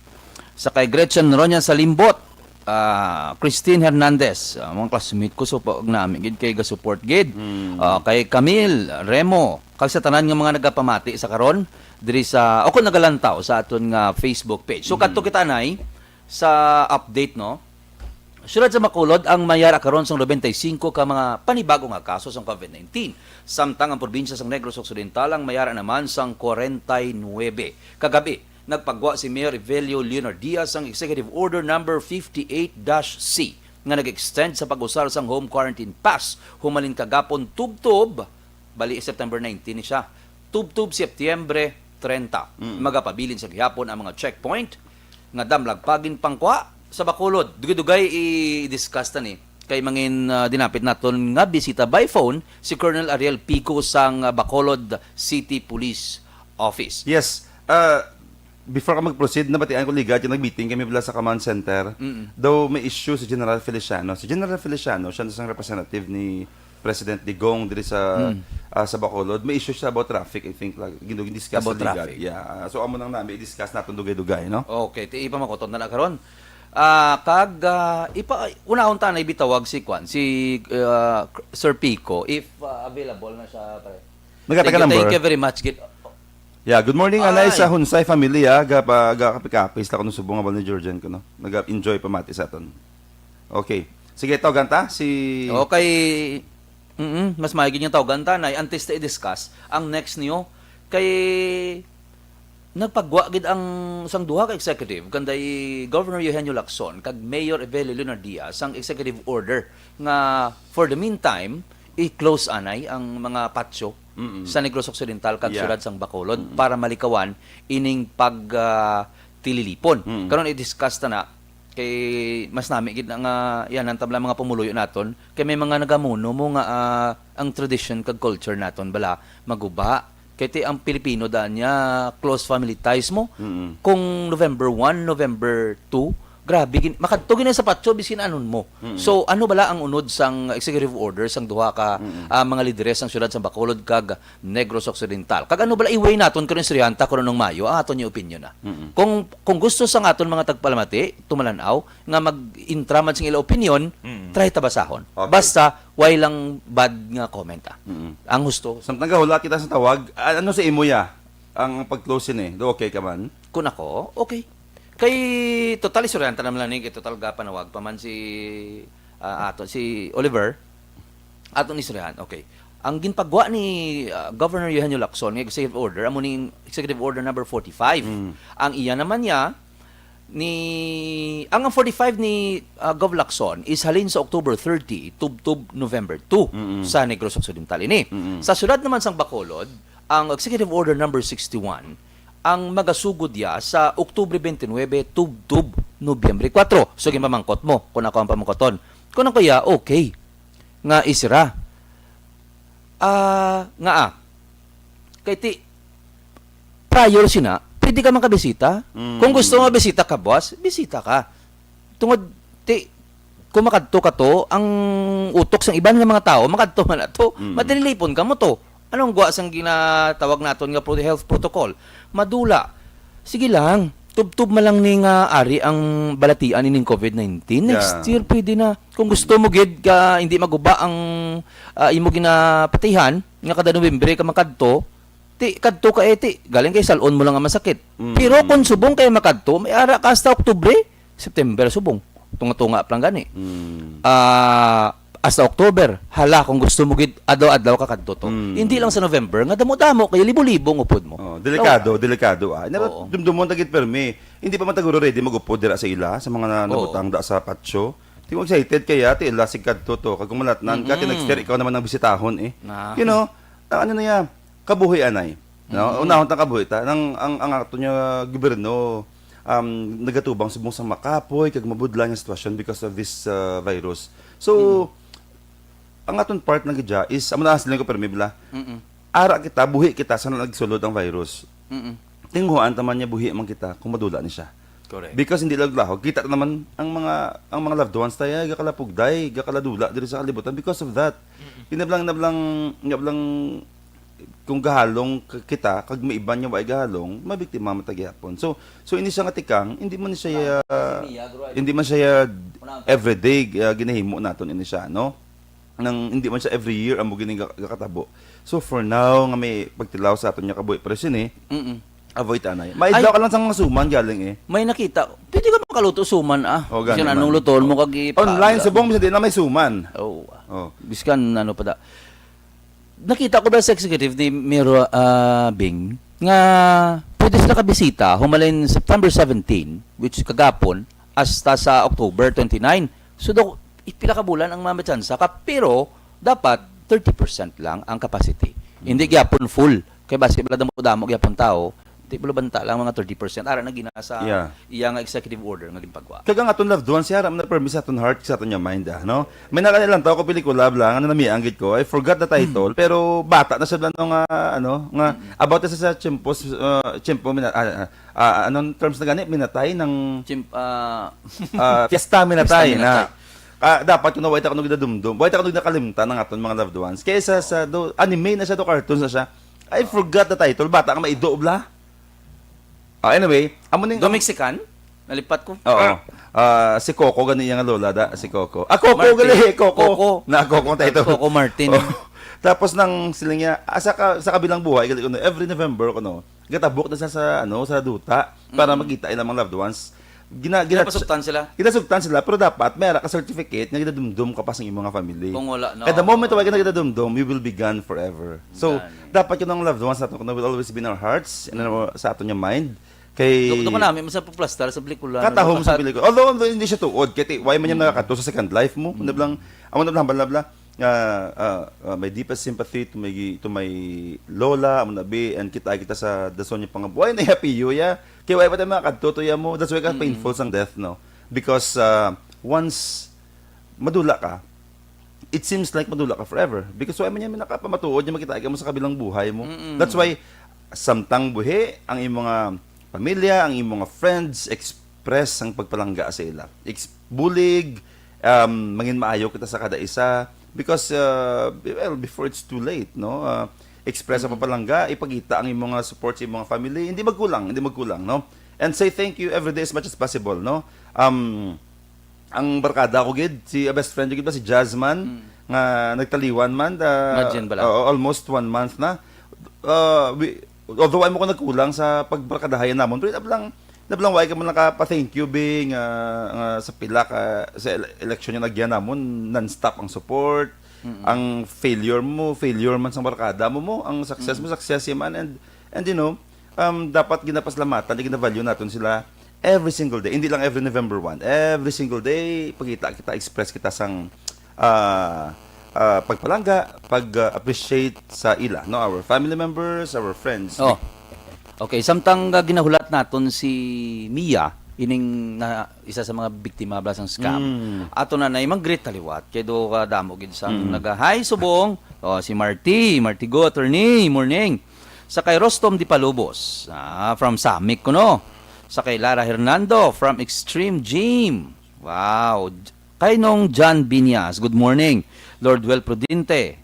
Sa kay Gretchen Ronya sa Limbot, ah, Christine Hernandez, ah, mga classmate ko, so pag nami gid kay ga-support gid. Mm. Ah, kay Camille Remo, kag sa tanan nga mga nagapamati sa karon diri sa o kung nagalantaw sa aton nga Facebook page. So kadto kita, Nay, sa update, no? Siyudad sa Bacolod ang mayara karon sang nobenta y singko ka mga panibago nga kaso sang COVID nineteen, samtang ang probinsya sang Negros Occidental ang mayara naman sang kwarenta y nuebe. Kagabi, nagpagwa si Mayor Evelio Leonard Diaz sang Executive Order number fifty-eight dash C nga nag-extend sa pag-usar sang home quarantine pass humalin kagapon tubtob, bali September nineteen ni siya, tubtob Setyembre treinta. Mm. Magapabilin sa gihapon ang mga checkpoint nga damlag pa ginpangkuha sa Bacolod. Dugay-dugay i-discuss ta ni kay mangin ah, dinapit naton nga bisita by phone si Colonel Ariel Pico sang ah, Bacolod City Police Office. Yes. Uh, before ka mag-proceed, nabatian ko ligat yung nag-meeting kami bala sa command center. Mm-mm. Daw may issue si General Feliciano. Si General Feliciano, siya na isang representative ni President Digong diri sa Mm. ah, sa Bacolod. May issue siya about traffic, I think. Like, gindog-discuss About sa ligat. traffic. Yeah. Ah, so, amo nang nami i-discuss naton dugay-dugay, no? Okay, ti ipa makoton na na karon. Ah, kag ah, ipa unaon ta na ibitawag si kwan, si ah, Sir Pico if ah, available na siya, pre. Nagkataga Thank you, number. Thank you very much gid. Yeah, good morning, anay Ay. Sa Hunsay family, ah. Ga pa ga kapikapis la kuno subong nga ni Georgian kuno. Naga-enjoy pa mati sa aton. Okay. Sige, tawagan ta si Okay. Mm, mas maigi nga tawagan ta, Nay. Antes ta i-discuss ang next niyo kay nagpagwa gid ang sang duha ka executive, kanday Governor Eugenio Lacson kag Mayor Evelio Leonardia sang executive order nga for the meantime i-close anay ang mga patio Mm-mm. sa Negros Occidental kag Yeah. siyudad sang Bacolod para malikawan ining pag ah, tililipon. Mm. Karon i-discuss ta na kay mas nami gid na nga yan ang tabla mga pumuluyo naton kay may mga nagamuno mo nga ah, ang tradition kag culture naton bala maguba kay ti ang Pilipino daan niya close family ties mo. Mm-mm. Kung November one, November two, Grabe, gin-, makadto gina sa patio, bisan anon mo. Mm-mm. So, ano bala ang unod sang executive order sang duha ka, Mm-mm. ah, mga lideres sang siyudad sang Bacolod kag Negros Occidental? Kag ano bala i-weigh naton karon sa Orienta kung anong maayo ang aton yung opinion na? Mm-mm. Kung, kung gusto sang aton mga tagpalamati, tumalan-aw, nga mag-intra man sing ila opinion, Mm-mm. try ta basahon. Okay. Basta, way lang bad nga comment, ah. Mm-mm. Ang husto. Samtang gahulat kita sa tawag, a-, ano sa imo ya? Ang pag-close yun eh. Do okay ka man? Kung ako, okay. Kay total istoryahan ta naman lang ni, kay total gapanawag pa man si, ah, ato, si Oliver. Ato ni istoryahan, okay. Ang ginpagwa ni, ah, Governor Eugenio Lacson nga executive order, amo ning executive order number forty-five. Mm. Ang iya naman niya, ni, ang, ang forty-five ni, ah, Gov Lacson is halin sa October thirty, tubtob November two Mm-mm. sa Negros Occidental ini. Mm-mm. Sa siyudad naman sang Bacolod, ang Executive Order number sixty-one, ang magasugod ya sa Oktubre twenty-nine, tubtob Nobyembre kuwatro. So, ginpamangkot mo, kung ako ang pamangkoton. Kung ako ya, okay. Nga isira. Ah, nga ah. Kay ti, prior sina, pwede ka makabisita. Mm. Kung gusto mo bisita ka, boss, bisita ka. Tungod, ti, kung makadto ka to, ang utok sang iban nga mga tao, makadto man ato, Mm. madilipon ka mo to. Anong gwa sang ginatawag naton nga pro-, health protocol? Madula. Sige lang, tubtob man lang ni nga ari ang balatian ining covid nineteen. Next Yeah. year, pwede na. Kung gusto mo gid ka, hindi maguba ang, ah, imo ginapatihan, nga kada Nobyembre ka makadto, ti, kadto ka, eh, ti, galing kay salon mo lang ang masakit. Mm. Pero kung subong kay makadto, may ara ka hasta Oktubre, September, subong. Tunga-tunga pa lang gani. Mm. Ah, hasta October, hala, kung gusto mo gid, adlaw-adlaw ka kadto to. Mm. Hindi lang sa November, nga damo-damo, kay libo-libo ang upod mo. Oh, delikado, delikado, ah. Nara-, Oo. dumdumon ta gid permi. Hindi pa man taguro ready mag-upod dira sa ila, sa mga na-, Oo. nabutang da sa patio. Ti mo excited kaya, ti ila sig kadto to. Kag kung malatnan ka, ti Mm-mm. next year, ikaw naman ang bisitahon, eh. Na. You know, ang ano na ya, kabuhi, anay. No? Mm-mm. Unahon ta kabuhi ta. Nang, ang, ang ato niya gobyerno, um, nagatubang subong sa makapoy, kag mabudlan nga sitwasyon because of this, uh, virus. So, Mm. ang aton part na gid dya is, amo na siling ko, permi bala. Mm-mm. Ara kita, buhi kita sa nagsulod ang virus. Mm-mm. Tinguhaan ta man niya buhi man kita kung madula ni siya. Correct. Because hindi lang lahog. Kita ta naman ang mga, ang mga loved ones tayo, gakalapugday, gakaladula diri sa kalibutan because of that. Mm-mm. Inablang, inablang, inablang kung gahalong k-, kita, kag may iban nga way gahalong, mabiktima man ta gihapon. So, so ini siya nga tikang, hindi man siya, Ah, ah, si Mia, bro, hindi man siya, ah, Una ang everyday, ah, ginahimo naton ini siya, no? Nang hindi man siya every year amo gini ga-, gakatabo. So, for now, nga may pagtilaw sa aton nga kabuhi, pero sini, Mm-mm. avoid anay. Ay. Maidlaw ka lang sa mga suman galing eh. May nakita, pwede ka makaluto suman, ah. Oh, gani Bisan man. anong lutoon mo, Oh. kag ipa-, Online, subong, bisan di na may suman. Oh. Oh. Biskan ano pa da. Nakita ko ba sa executive ni Mayor, ah, Bing nga pwede sila kabisita humalin September seventeen, which kagapon, hasta sa October twenty-nine. So, daw, i-, pila ka bulan ang mamatsansa ka, pero dapat thirty percent lang ang capacity. Hindi Mm. gyapon full. Kay basi pala damo-damo gyapon tao, di pala banta lang mga thirty percent. Ara na gina sa Yeah. iya nga executive order nga ginpagwa. Kag ang aton loved ones, siya, aram na permi sa aton heart, sa aton nga mind, ah, no? May nakalilang tao ko pelikula, bla, nga namianggit ko. I forgot the title, Mm. pero bata na siya, bla, no, nga, ano, nga, Mm. about sa, sa tiyempo, uh, tiyempo, mina-, ah, ah, ah, anong terms na gani? Minatay ng Chim-, ah, ah, fiesta minatay Fiesta na. minatay. Ah, dapat kung way ta kuno gidadumdum, way ta kuno nakalimtan ang aton mga loved ones. Kaysa sa do, anime na siya, do cartoons na siya. I forgot the title. Bata ka maido, bla. Ah, anyway, amo ning Do Mexican? Nalipat ko. Oo. Ah, si Coco gani iya nga lola da, si Coco. Ah, Coco Martin. gali, Coco. Coco. Na Coco ang title. Coco Martin. Oh. Tapos nang siling niya, ah, sa ka-, sa kabilang buhay, gali ko, no, every November ko, no, gatabok na sa, sa, ano, sa duta para Mm. makita ilang mga loved ones. Gina-, gina-, Napasugtan sila? Ginasugtan sila, pero dapat may ara ka certificate nga gidadumdum ka pa sa imong mga family. Kung wala, no. Kaya the moment wala ka na gidadumdum, you will be gone forever. So, Gone. dapat yun ang loved ones nato, no, will always be in our hearts and in our, sa aton nga mind. Kay Duk-, duk nami man sa paplastar sa pelikula, no? katahom sa Dapat pelikula. Although, although hindi siya tuod, kaya ti-, why man yung Mm. nakakadto sa second life mo? Mm. Ano lang, amo na lang, bla, bla, nga, ah, ah, my deepest sympathy to my, to my lola, amo na bi, and kita, kita sa dason niya pangabuhay na happy you, ya. Kaya why pa tayo makakadto to ya mo? That's why ka Mm. painful sang death, no? Because, ah, once madula ka, it seems like madula ka forever. Because why man yan, may nakapamatuod niya makita ka mo sa kabilang buhay mo. Mm-mm. That's why, samtang buhi, ang imong mga pamilya, ang imong mga friends, ex-, express ang pagpalangga sa ila. Ex-, bulig, um, mangin maayo kita sa kada isa. Because, uh, well, before it's too late, no? Uh, express ang pagpalangga, ipakita ang imong mga support sa imong family. Hindi magkulang, hindi magkulang, no? And say thank you every day as much as possible, no? Um, ang barkada ko gid, si, uh, best friend ko gid ba, si Jazz man, nga nagtaliwan man, uh, Imagine bala. Oo, almost one month na. Uh, we, although ay mo ko nagkulang sa pagbarkadahayan namon, pero nablang, nablang wala ka man nakapa-thank you, Bing, uh, nga sa pila ka, sa ele-, election yung nagyan namon, non-stop ang support. Ang failure mo, failure man sa barkada mo, mo, ang success mo, success man. And, and you know, um, dapat ginapasalamatan, ginavalue naton sila every single day. Hindi lang every November one. Every single day, pagkita kita, express kita sang, ah, ah, pagpalangga, pag, ah, appreciate sa ila, no? Our family members, our friends. Oh. Okay, samtang, ah, ginahulat naton si Mia, ining na, isa sa mga biktima bala sang scam. Mm. Ato na na imang greet taliwat kay do ka damo gid sang Mm. naga, "Hi, subong." Oh, si Marty, Marty Go, attorney, morning. Sa kay Rostom Di Palubos, ah, from Samik kuno. Sa kay Lara Hernando, from Extreme Gym. Wow. Kay Nong John Binyas, good morning. Lord Well Prudente.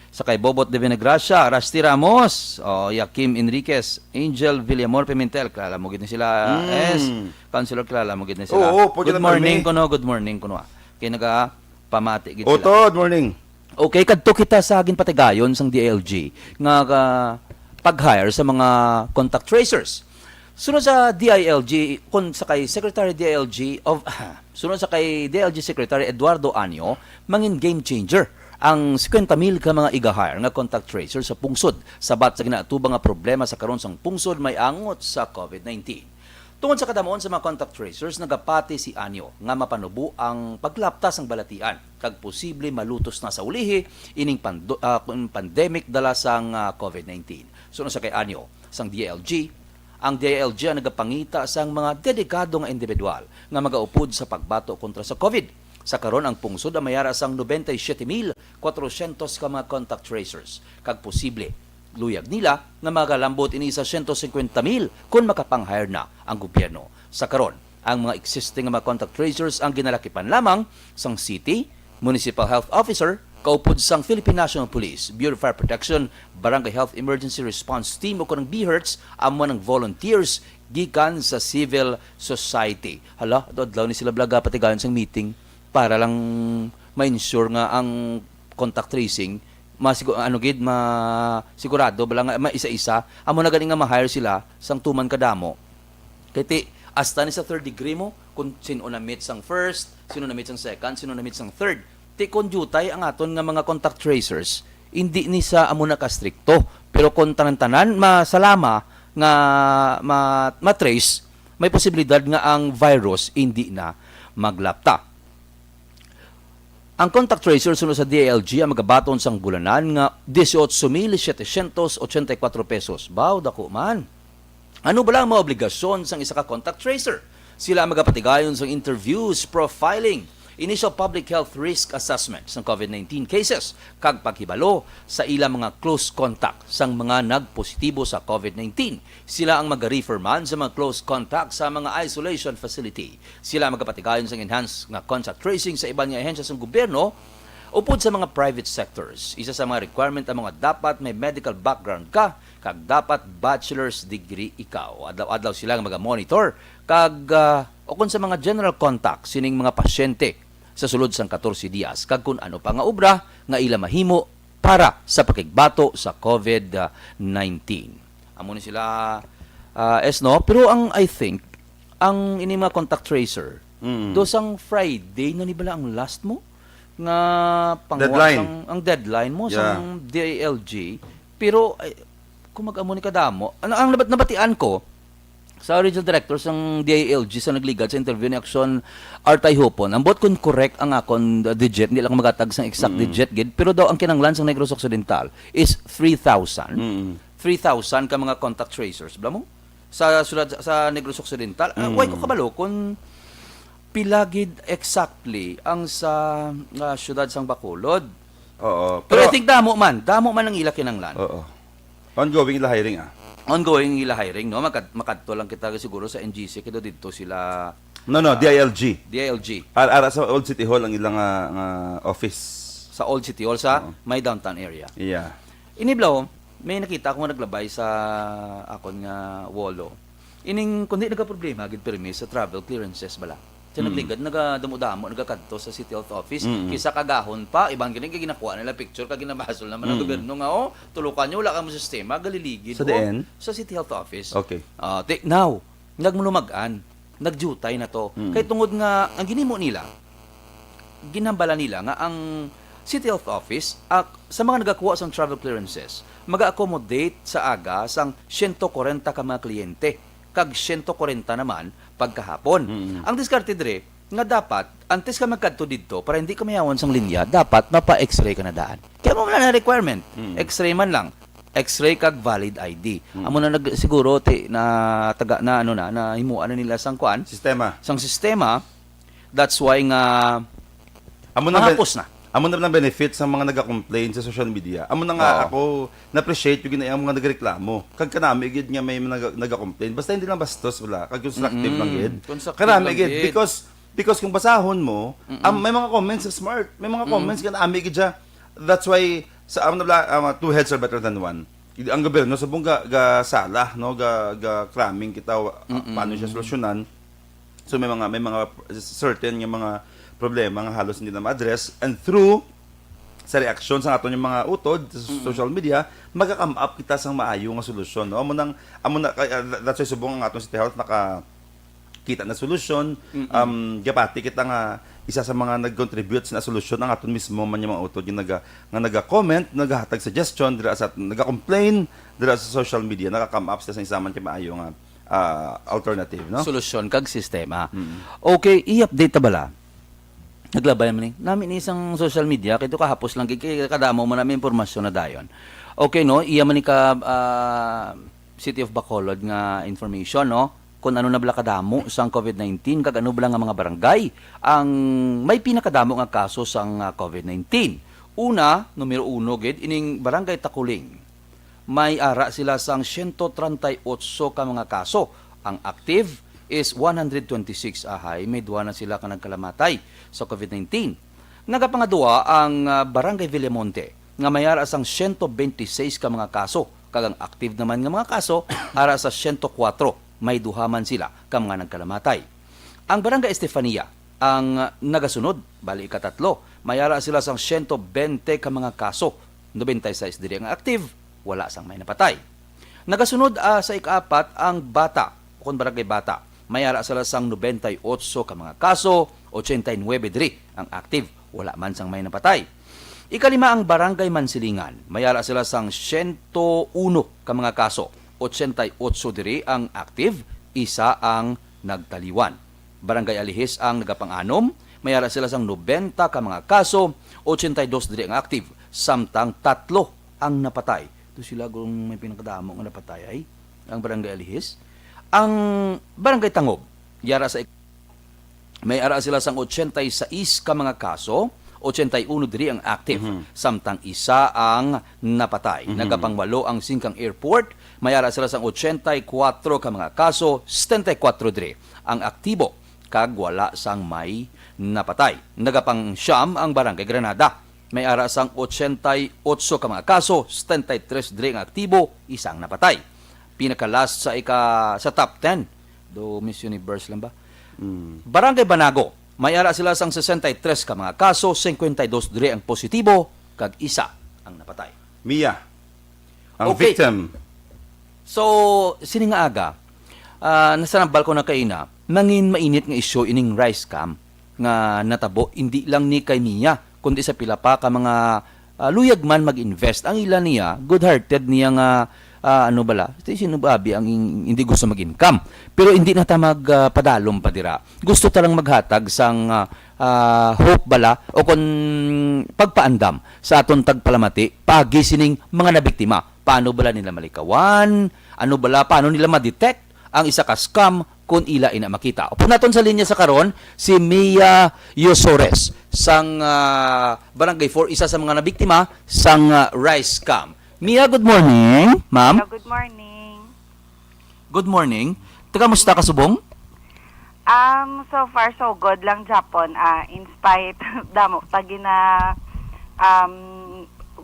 Sa kay Bobot de Venegracia, Rusty Ramos, oh, Yakim Enriquez, Angel Villamor Pimentel, kilala mo gid ni sila, Mm. S. Councilor, kilala mo gid ni sila. Oo, pwede Good na morning permi. kuno, good morning kuno, ah. Kay naga pamati gid sila. Utod, morning. Okay, kadto kita sa ginpatigayon sang D I L G nga, ah, pag-hire sa mga contact tracers. Sunod sa D I L G, kun sa kay Secretary D I L G of, sunod sa kay D I L G Secretary Eduardo Anyo, mangin game changer ang singkwenta mil ka mga iga-hire nga contact tracer sa pungsod, sabat sa ginaatubang nga problema sa karon sang pungsod may angot sa COVID nineteen. Tungod sa kadamuon sa mga contact tracers, nagapati si Anyo nga mapanubo ang paglapta sang balatian kag posible malutos na sa ulihi ining pando-, ah, kun pandemic dala sang, ah, COVID nineteen. Suno sa kay Anyo, sang D I L G, ang D I L G ang nagapangita sang mga dedikado nga individual nga magaupod sa pagbato kontra sa COVID. Sa karon, ang pungsod ang may ara sang noventa y siete mil cuatrocientos ka mga contact tracers, kag posible luyag nila nga magalambot ini sa siyento singkwenta mil kon makapang-hire na ang gobyerno. Sa karon, ang mga existing nga mga contact tracers ang ginalakipan lamang sang city, municipal health officer, kaupod sang Philippine National Police, Bureau of Fire Protection, Barangay Health Emergency Response Team o kanang BHERTs, amo nang volunteers gikan sa civil society. Hala, adlaw ni sila bala gapatigayon sang meeting para lang ma-ensure nga ang contact tracing masigu-, ano gid, ma-, sigurado bala nga maisa-isa. Amo na gani nga ma-hire sila sang tuman kadamo. Kay ti, hasta ni sa third degree mo, kung sino na meet sang first, sino na meet sang second, sino na meet sang third. Ti kon diutay ang aton nga mga contact tracers, hindi ni sa amo na kastrikto. Pero kung tanan-tanan masalama nga ma-, ma-trace, may posibilidad nga ang virus hindi na maglapta. Ang contact tracer suno sa D I L G ang magabaton sang bulanan nga dieciocho mil setecientos ochenta y cuatro pesos. Baw, dako man. Ano bala ang mga obligasyon sang isa ka contact tracer? Sila ang magapatigayon sang interviews, profiling, initial public health risk assessment sang COVID nineteen cases, kag paghibalo sa ilang mga close contact sang mga nagpositibo sa COVID nineteen. Sila ang mag-refer man sa mga close contact sa mga isolation facility. Sila magapatigayon sang enhanced nga contact tracing sa iban nga ahensya sang gobyerno upod sa mga private sectors. Isa sa mga requirement ang mga dapat may medical background ka kag dapat bachelor's degree ikaw. Adlaw-adlaw sila nga maga-monitor kag, ah, ukon sa mga general contact sining mga pasyente sa sulod sang katorse dias kag kun ano pa nga obra nga ila mahimo para sa pakigbato sa COVID nineteen. Amo ni sila, ah, S, no? Pero ang, I think, ang ini mga contact tracer, Mm. do sang Friday na ni bala ang last mo nga pangwa Deadline. sang, ang deadline mo Yeah. sang D I L G. Pero, ay, kung mag-amo ni kadamo, ang, ang nabat-, nabatian ko, sa regional director sang D I L G sa nagligad sa interview ni Action Artay Hupon, ambot kung correct ang akon digit, hindi lang magatag sang exact Mm. digit gid, pero daw ang kinanglan sang Negros Occidental is three thousand. Mm. Three thousand ka mga contact tracers, bala mo? Sa syudad, sa Negros Occidental. Ah, Mm. way ko kabalo kung pila gid exactly ang sa, ah, syudad sang Bacolod. Oo, Pero I pero think damo man, damo man ang ila kinanglan. Oo. Ongoing ila hiring, ah. Ongoing ila hiring, no? Makad-, makadto lang kita siguro sa N G C, kay daw didto sila, No, no, D I L G. D I L G. Ar-, ara sa Old City Hall ang ilang, ah, nga office. Sa Old City Hall, sa Oo. may downtown area. Yeah. Ini, Blo, may nakita ko nga naglabay sa akon nga wolo. Ining, kundi nagaproblema gid pirmi sa travel clearances bala. Sa Mm. nagligad, nagadamo-damo, nagakadto sa City Health Office. Mm. Kisa kagahon pa, iban gani kay ginakuha nila picture, kag ginabasol naman ang Mm. gobyerno nga, "Oh, tulokan nyo, wala kamo sistema, galiligid." Sa oh, diin? Sa City Health Office. Okay. Ah, ti-, now, nagmalumag-an, nagdiutay na to. Mm. Kay tungod nga, ang ginimo nila, ginhambala nila nga ang City Health Office, ah, sa mga nagakuha sang travel clearances, mag-accommodate sa aga sang siyento kwarenta ka mga kliyente, kag siyento kwarenta naman pagkahapon. Mm. Ang diskarte dire, nga dapat, antes ka magkadto didto, para hindi ka mayawan sang linya, dapat mapa-X-ray ka na daan. Kaya mo wala na requirement. Mm. X-ray man lang. X-ray kag valid I D. Mm. Amo na nag-, siguro, ti, na taga, na, ano na, na himuan na nila sang kuan, Sistema. sang sistema. That's why nga Amo na mahapos ben-, na. amo na lang benefit sa mga naga-complain sa social media. Amo na nga Oo. ako na-appreciate yung gina-, ang mga nagreklamo. Kag kanami gid nga may mga naga-, naga-complain. Basta hindi lang bastos wala. Kag constructive Mm-mm. lang gid. Constructive Kanami lang gid gid. because, because kung basahon mo, Mm-mm. am, may mga comments sa smart. May mga Mm-mm. comments kanami gid siya. That's why sa amo na bala, ah, two heads are better than one. Ang gobyerno subong ga, ga sala, no, ga, ga cramming kita, wa-, Mm-mm. paano siya solusyonan. So may mga, may mga certain nga mga problema nga halos hindi na ma-address, and through sa reaksyon sa aton yung mga utod sa Mm-mm. social media, magka-come up kita sang maayo nga solusyon, no? Amo nang, amo na, kay, ah, that's why subong ang aton City Health nakakita na solusyon. Mm-mm. Um, gapati kita nga isa sa mga nag-contribute sa solusyon ang aton mismo man yung mga utod nga naga-, nga naga-comment, nagahatag suggestion dira sa, naga-complain dira sa social media, naka-come up sila sa isa man kay maayo nga, ah, alternative, no? Solusyon kag sistema. Mm. Okay, i-update ta bala. Naglabay man ni. Nami ni isang social media, kay ito kahapos lang, kay, kay kadamo man nami impormasyon na dayon. Okay, no? Iya man ni ka, ah, City of Bacolod nga information, no? Kung ano na bala kadamo sang covid nineteen, kag ano bala nga mga barangay ang may pinakadamo nga kaso sang, ah, covid nineteen. Una, numero uno gid, ining Barangay Takuling. May ara sila sang siyento treinta y ocho ka mga kaso. Ang active is one hundred twenty-six, ahay, may duha na sila ka nagkalamatay sa covid nineteen. Nagapangadua ang, ah, Barangay Villamonte, nga may ara sang siyento bente seis ka mga kaso, kag ang active naman nga mga kaso ara sa siyento kuwatro, may duha man sila ka mga nagkalamatay. Ang Barangay Estefania ang nagasunod, bali ikatatlo, may ara sila sang siyento bente ka mga kaso, nobenta y seis diri ang active, wala sang may napatay. Nagasunod, ah, sa ikaapat ang Bata, ukon Barangay Bata, may ara sila sang nobenta y ocho ka mga kaso, ochenta y nuebe diri ang active, wala man sang may napatay. Ikalima ang Barangay Mansilingan, may ara sila sang siyento uno ka mga kaso, ochenta y ocho diri ang active, isa ang nagtaliwan. Barangay Alihis ang nagapang-anom, may ara sila sang nobenta ka mga kaso, ochenta y dos diri ang active, samtang tatlo ang napatay. Ito sila kung may pinakadamo nga napatay ay ang Barangay Alihis. Ang Barangay Tangob, yara sa ik-, may ara sila sang ochenta y seis ka mga kaso, ochenta y uno diri ang active, Mhm. samtang isa ang napatay. Mhm. Nagapangwalo ang Singkang Airport, may ara sila sang ochenta y kuwatro ka mga kaso, setenta y kuwatro diri ang aktibo, kag wala sang may napatay. Nagapang-siyam ang Barangay Granada. May ara sang ochenta y ocho ka mga kaso, setenta y tres diri ang aktibo, isa ang napatay. Pinaka-last sa ika-, sa top ten. Do Miss Universe lang ba? Mm. Barangay Banago, may ara sila sang sesenta y tres ka mga kaso, singkwenta y dos diri ang positibo, kag isa ang napatay. Mia, ang Okay. victim. So, sini nga aga, ah, nasanambal ko na kaina, mangin mainit nga isyu ining rice scam nga natabo, hindi lang ni kay Mia, kundi sa pila pa ka mga, ah, luyag man mag-invest. Ang ila niya, good-hearted niya nga, ah, ano bala, ti sino ba abi ang in-, hindi gusto mag-income? Pero hindi na ta mag, ah, padalom pa dira. Gusto ta lang maghatag sang, ah, ah, hope bala o kon pagpaandam sa aton tagpalamati pagi sining mga nabiktima. Paano bala nila malikawan? Ano bala, paano nila ma-detect ang isa ka scam kon ila ina makita? Upod naton sa linya sa karon si Mia Yosores sang, ah, Barangay four, isa sa mga nabiktima sang, ah, rice scam. Mia, good morning, ma'am. Hello, good morning. Good morning. Taga musta ka subong? Um, so far, so good lang, Japon. Ah, in spite, damo ta gina, um,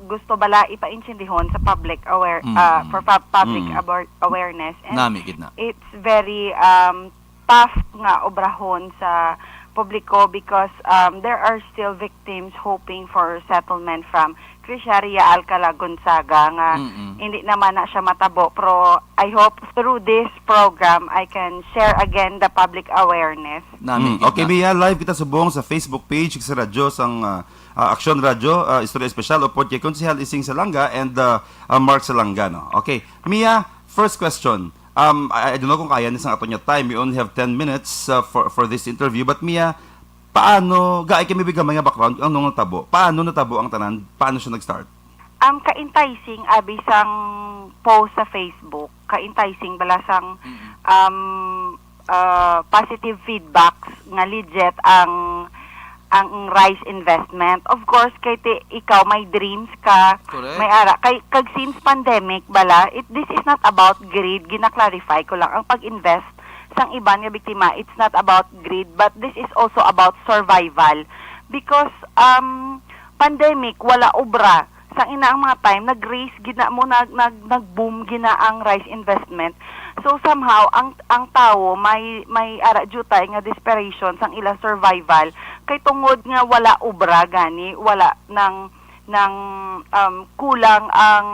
gusto bala ipaintindihon sa public aware, ah, Mm-mm. for pub-, public Mm. abor-, awareness. And Nami gid na. it's very, um, tough nga obrahon sa publiko because, um, there are still victims hoping for settlement from Crisharia Alcala Gonzaga nga Mm-mm. hindi naman na siya matabo. Pero I hope through this program, I can share again the public awareness. Nami Mm, gid okay, na. Mia, live kita subong sa Facebook page sa radyo sang, ah, ah, Aksyon Radyo, ah, Istorya Espesyal, upod kay Konsehal Ising Salanga and, ah, ah, Mark Salanga, no? Okay, Mia, first question. Um, I, I don't know kung kaya ni sang ato niya time. We only have ten minutes, uh, for, for this interview. But Mia, paano, gaay kami bigamay nga background, ang nung natabo? Paano natabo ang tanan? Paano siya nag-start? Um, ka-enticing, abi sang post sa Facebook. Ka-enticing bala sang, Mm-mm. um, uh, positive feedbacks nga legit ang ang rice investment. Of course, kay ti, ikaw may dreams ka, Correct. may ara. Kay, kag since pandemic bala, it, this is not about greed. Gina-clarify ko lang, ang pag-invest sang iban nga biktima, it's not about greed, but this is also about survival. Because, um, pandemic, wala obra. Sang ina ang mga time, nag-raise gid na mo, nag, nag, nag-boom gid na ang rice investment. So, somehow, ang, ang tawo may, may ara jutay nga desperation sang ila survival. Kay tungod nga wala obra gani, wala nang, nang, um, kulang ang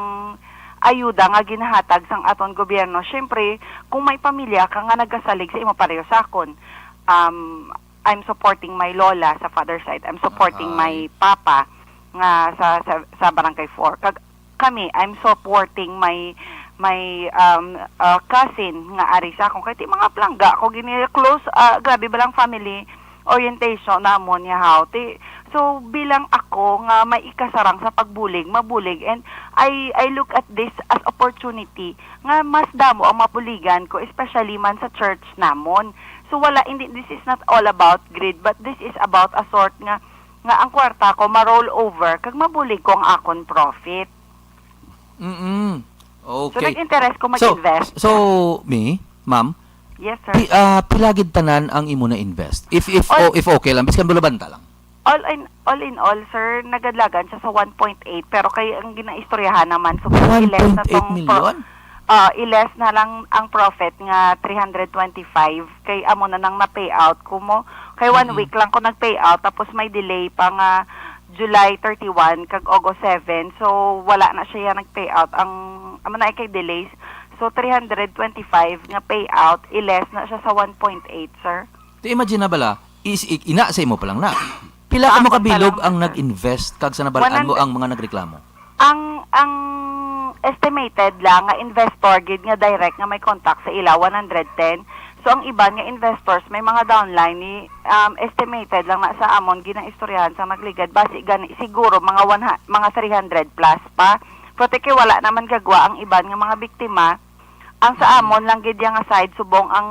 ayuda nga ginahatag sang aton gobyerno. Siyempre, kung may pamilya ka nga nagasalig sa imo pareho sa akon, um, I'm supporting my lola sa father side. I'm supporting Ahay. my papa nga sa, sa, sa Barangay four. Kag kami, I'm supporting my, my, um, uh, cousin nga ari sa akon. Kay ti mga palangga ko, gini close, ah, grabe ba lang family orientation namon niya, how? Ti, so, bilang ako nga may ikasarang sa pagbulig, mabulig. And I, I look at this as opportunity nga mas damo ang mabuligan ko, especially man sa church namon. So, wala, hindi, this is not all about greed, but this is about a sort nga, nga ang kwarta ko ma-roll over, kag mabulig ko ang akon profit. Mm-mm. So, Okay. nag-interest ko So, mag-invest. so, Mi, ma'am, Yes, sir. pi-, ah, pila gid tanan ang imo na-invest? If, if, All o, if okay lang, biskan bulabanta lang. All in, all in all, sir, nagadlagan siya sa one point eight, pero kay ang ginaistoryahan naman, so, iles na One point eight tong pro-, million? ah, iles na lang ang profit nga three hundred twenty-five, kay amo na nang na-pay out ko mo. Kay one Mm-mm. week lang ko nag-pay out, tapos may delay pa nga July thirty-one kag August seven. So, wala na siya nag-pay out. Ang, amo na kay delays. So, three hundred twenty-five nga payout, iles na siya sa one point eight, sir. Ti imagine na bala, is, i-, ina sa imo pa lang na. Pila Sa ka mo akon pa kabilog lang, ang sir. nag-invest kag sa nabal-an mo One hundred. ang mga nagreklamo? Ang, ang estimated lang nga investor gid nga direct nga may contact sa ila, one hundred ten. So, ang iban nga investors, may mga downline ni, um, estimated lang na sa amon ginaistoryahan sa nagligad. Basi gani, siguro mga one hu-, mga three hundred plus pa. Pero ti kay wala naman gagwa ang iban nga mga biktima. Ang sa Mm. amon lang gid yang side, subong ang,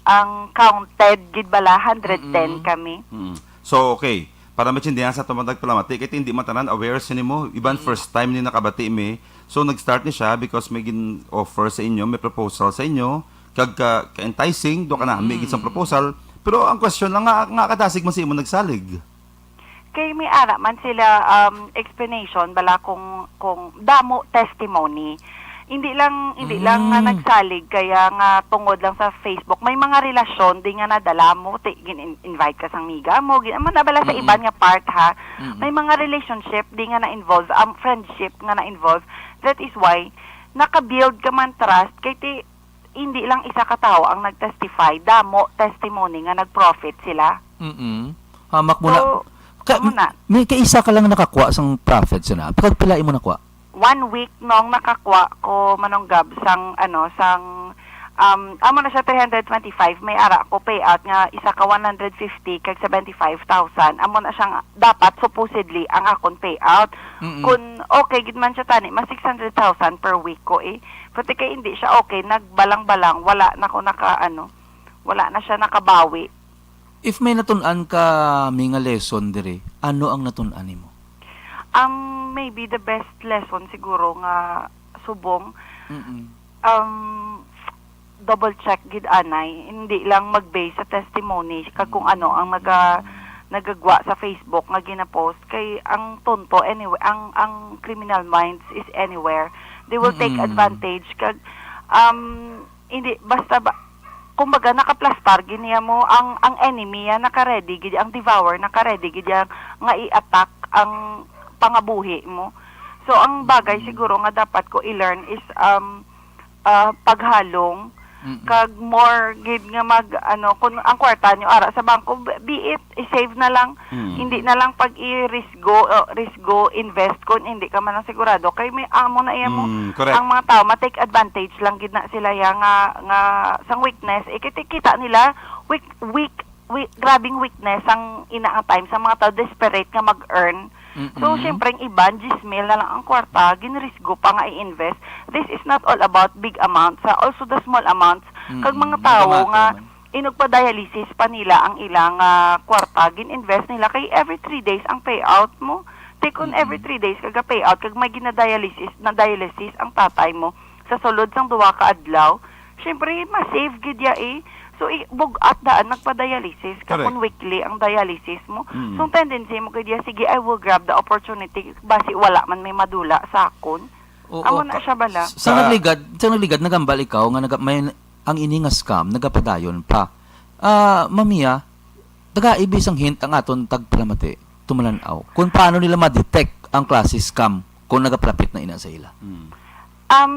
ang counted gid bala, hundred ten Mm-mm. kami. Mm. So, okay. Para maintindihan sa aton mga nagpalamati, kay hindi man tanan aware sini mo, iban Mm. first time ni nakabati mi. So, nag-start ni siya because may gin-offer sa inyo, may proposal sa inyo, kag ka, ka-enticing, do ka na, may gid sang Mm. proposal. Pero ang question lang, nga, nga kadasig man sa imo nagsalig? Kay may ara man sila, um, explanation, bala kung, kung damo testimony. Hindi lang, hindi lang nga Mm. nagsalig, kaya nga tungod lang sa Facebook. May mga relasyon di nga nadala mo, ti-, gin-, invite ka sang miga mo, gin-, amo na bala sa Mm-mm. iban nga part, ha. Mm-mm. May mga relationship di nga na-involve, um, friendship nga na-involve. That is why, naka-build ka man trust, kay ti-, hindi lang isa ka tawo ang nag-testify, damo testimony nga nag-profit sila. Mm-mm. Hamak mo na. So, Ka-, amo na. May kaisa ka lang nakakuha sang profit sa na. Kag pila imo nakuha? One week nung nakakuha ko, Manong Gab, sang, ano, sang, um, amo na siya, three hundred twenty-five, may ara ko payout nga isa ka one hundred fifty kag seventy-five thousand. Amo na siyang dapat, supposedly, ang akon payout. Mm-mm. Kung okay gid man siya, tani, mas six hundred thousand per week ko, eh. Pati kay hindi siya okay, nagbalang-balang, wala na ko naka, ano, wala na siya nakabawi. If may natun-an ka, Mi, nga lesson diri, ano ang natun-an nimo? Um, maybe the best lesson siguro nga subong, Mm-mm. um, double check gid anay, hindi lang mag-base sa testimony kag kung ano ang naga-, nagagwa sa Facebook nga gina-post, kay ang tonto anyway, ang, ang criminal minds is anywhere. They will take Mm-mm. advantage kag, um, hindi basta ba, kumbaga, nakaplastar gid niya mo ang, ang enemy ya naka-ready gid, ang devourer naka-ready gid ya nga i-attack ang pangabuhi mo. So ang bagay Mm. siguro nga dapat ko i-learn is, um, ah, paghalong, Mm-mm. kag more gid nga mag, ano, kun ang kwarta nyo ara sa bangko, b-, be it, i-save na lang. Mm. Hindi na lang pag i-risgo, uh, risgo, invest kun hindi ka man lang sigurado. Kay may amo na iya mo, Mm, correct. ang mga tao, ma-take advantage lang gid na sila ya nga, nga sang weakness. Ikita nila, weak, weak, weak, grabing weakness ang ina ang time sa mga tao, desperate nga mag-earn. So, Mm-mm. syempre, ang iban, diyes mil na lang ang kwarta, ginrisgo pa nga i-invest. This is not all about big amounts, ha? Also the small amounts. Kag Mm-mm. mga tawo Nagamato nga man. inugpa-dialysis pa nila ang ilang, ah, kwarta, gin-invest nila kay every three days ang payout mo. Take on every Mm-mm. three days kag payout kag may ginadialysis, na dialysis ang tatay mo sa sulod sang duha ka adlaw. Syempre, ma-save gid ya eh. So, i-, bug-at daan nagpa-dialysis ka Correct. kung weekly ang dialysis mo. Mm. So, ang tendency mo gid ya, "Sige, I will grab the opportunity, basi wala man may madula sa akon." Oo, Amo na ka-, siya bala. sa, sa Ah. nagligad, sa nagligad, nagambal ikaw nga naga-, may, ang ini nga scam, nagapadayon pa. Ah, Ma'am Mia, tagai bisang hint ang aton tagpalamati, tumalan-aw, kung paano nila ma-detect ang klase scam kung nagapalapit na ina sa ila? Mm. Um,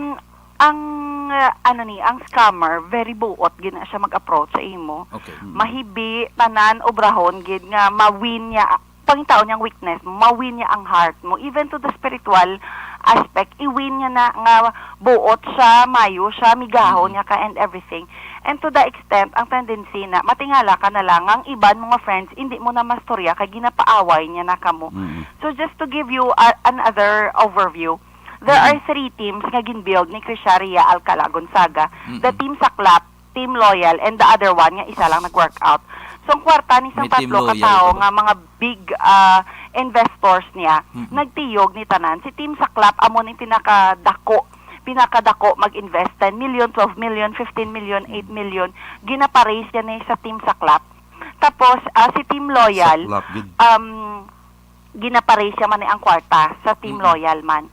ang, uh, ano ni, ang scammer, very buot gid na siya mag-approach sa imo. Okay. Mm. Mahibi, tanan, obrahon gid nga ma-win niya, pangitaon niyang weakness, ma-win niya ang heart mo. Even to the spiritual aspect, i-win niya na nga buot siya, mayo siya, migahon Mm. niya ka and everything. And to the extent, ang tendency na matingala ka na lang, ang iban mga friends, hindi mo na mastorya kay ginapaaway niya na kamo. Mm. So just to give you a-, another overview, there Mm. are three teams nga gin-build ni Crisharia Alcala Gonzaga. Mm. The Team Saklap, Team Loyal, and the other one nga isa lang nag-work out. So ang kwarta ni sang May Team tatlo ka Loyal tawo pa ba? nga mga big, ah, investors niya, Mm. nagtiyog ni tanan. Si Team Saklap amo ni pinakadako, pinakadako mag-invest, ten million, twelve million, fifteen million, Mm. eight million. Ginapares yan eh sa Team Saklap. Tapos, ah, si Team Loyal, Saklap gid. um, ginapares siya man ni ang kwarta sa Team Mm. Loyal man.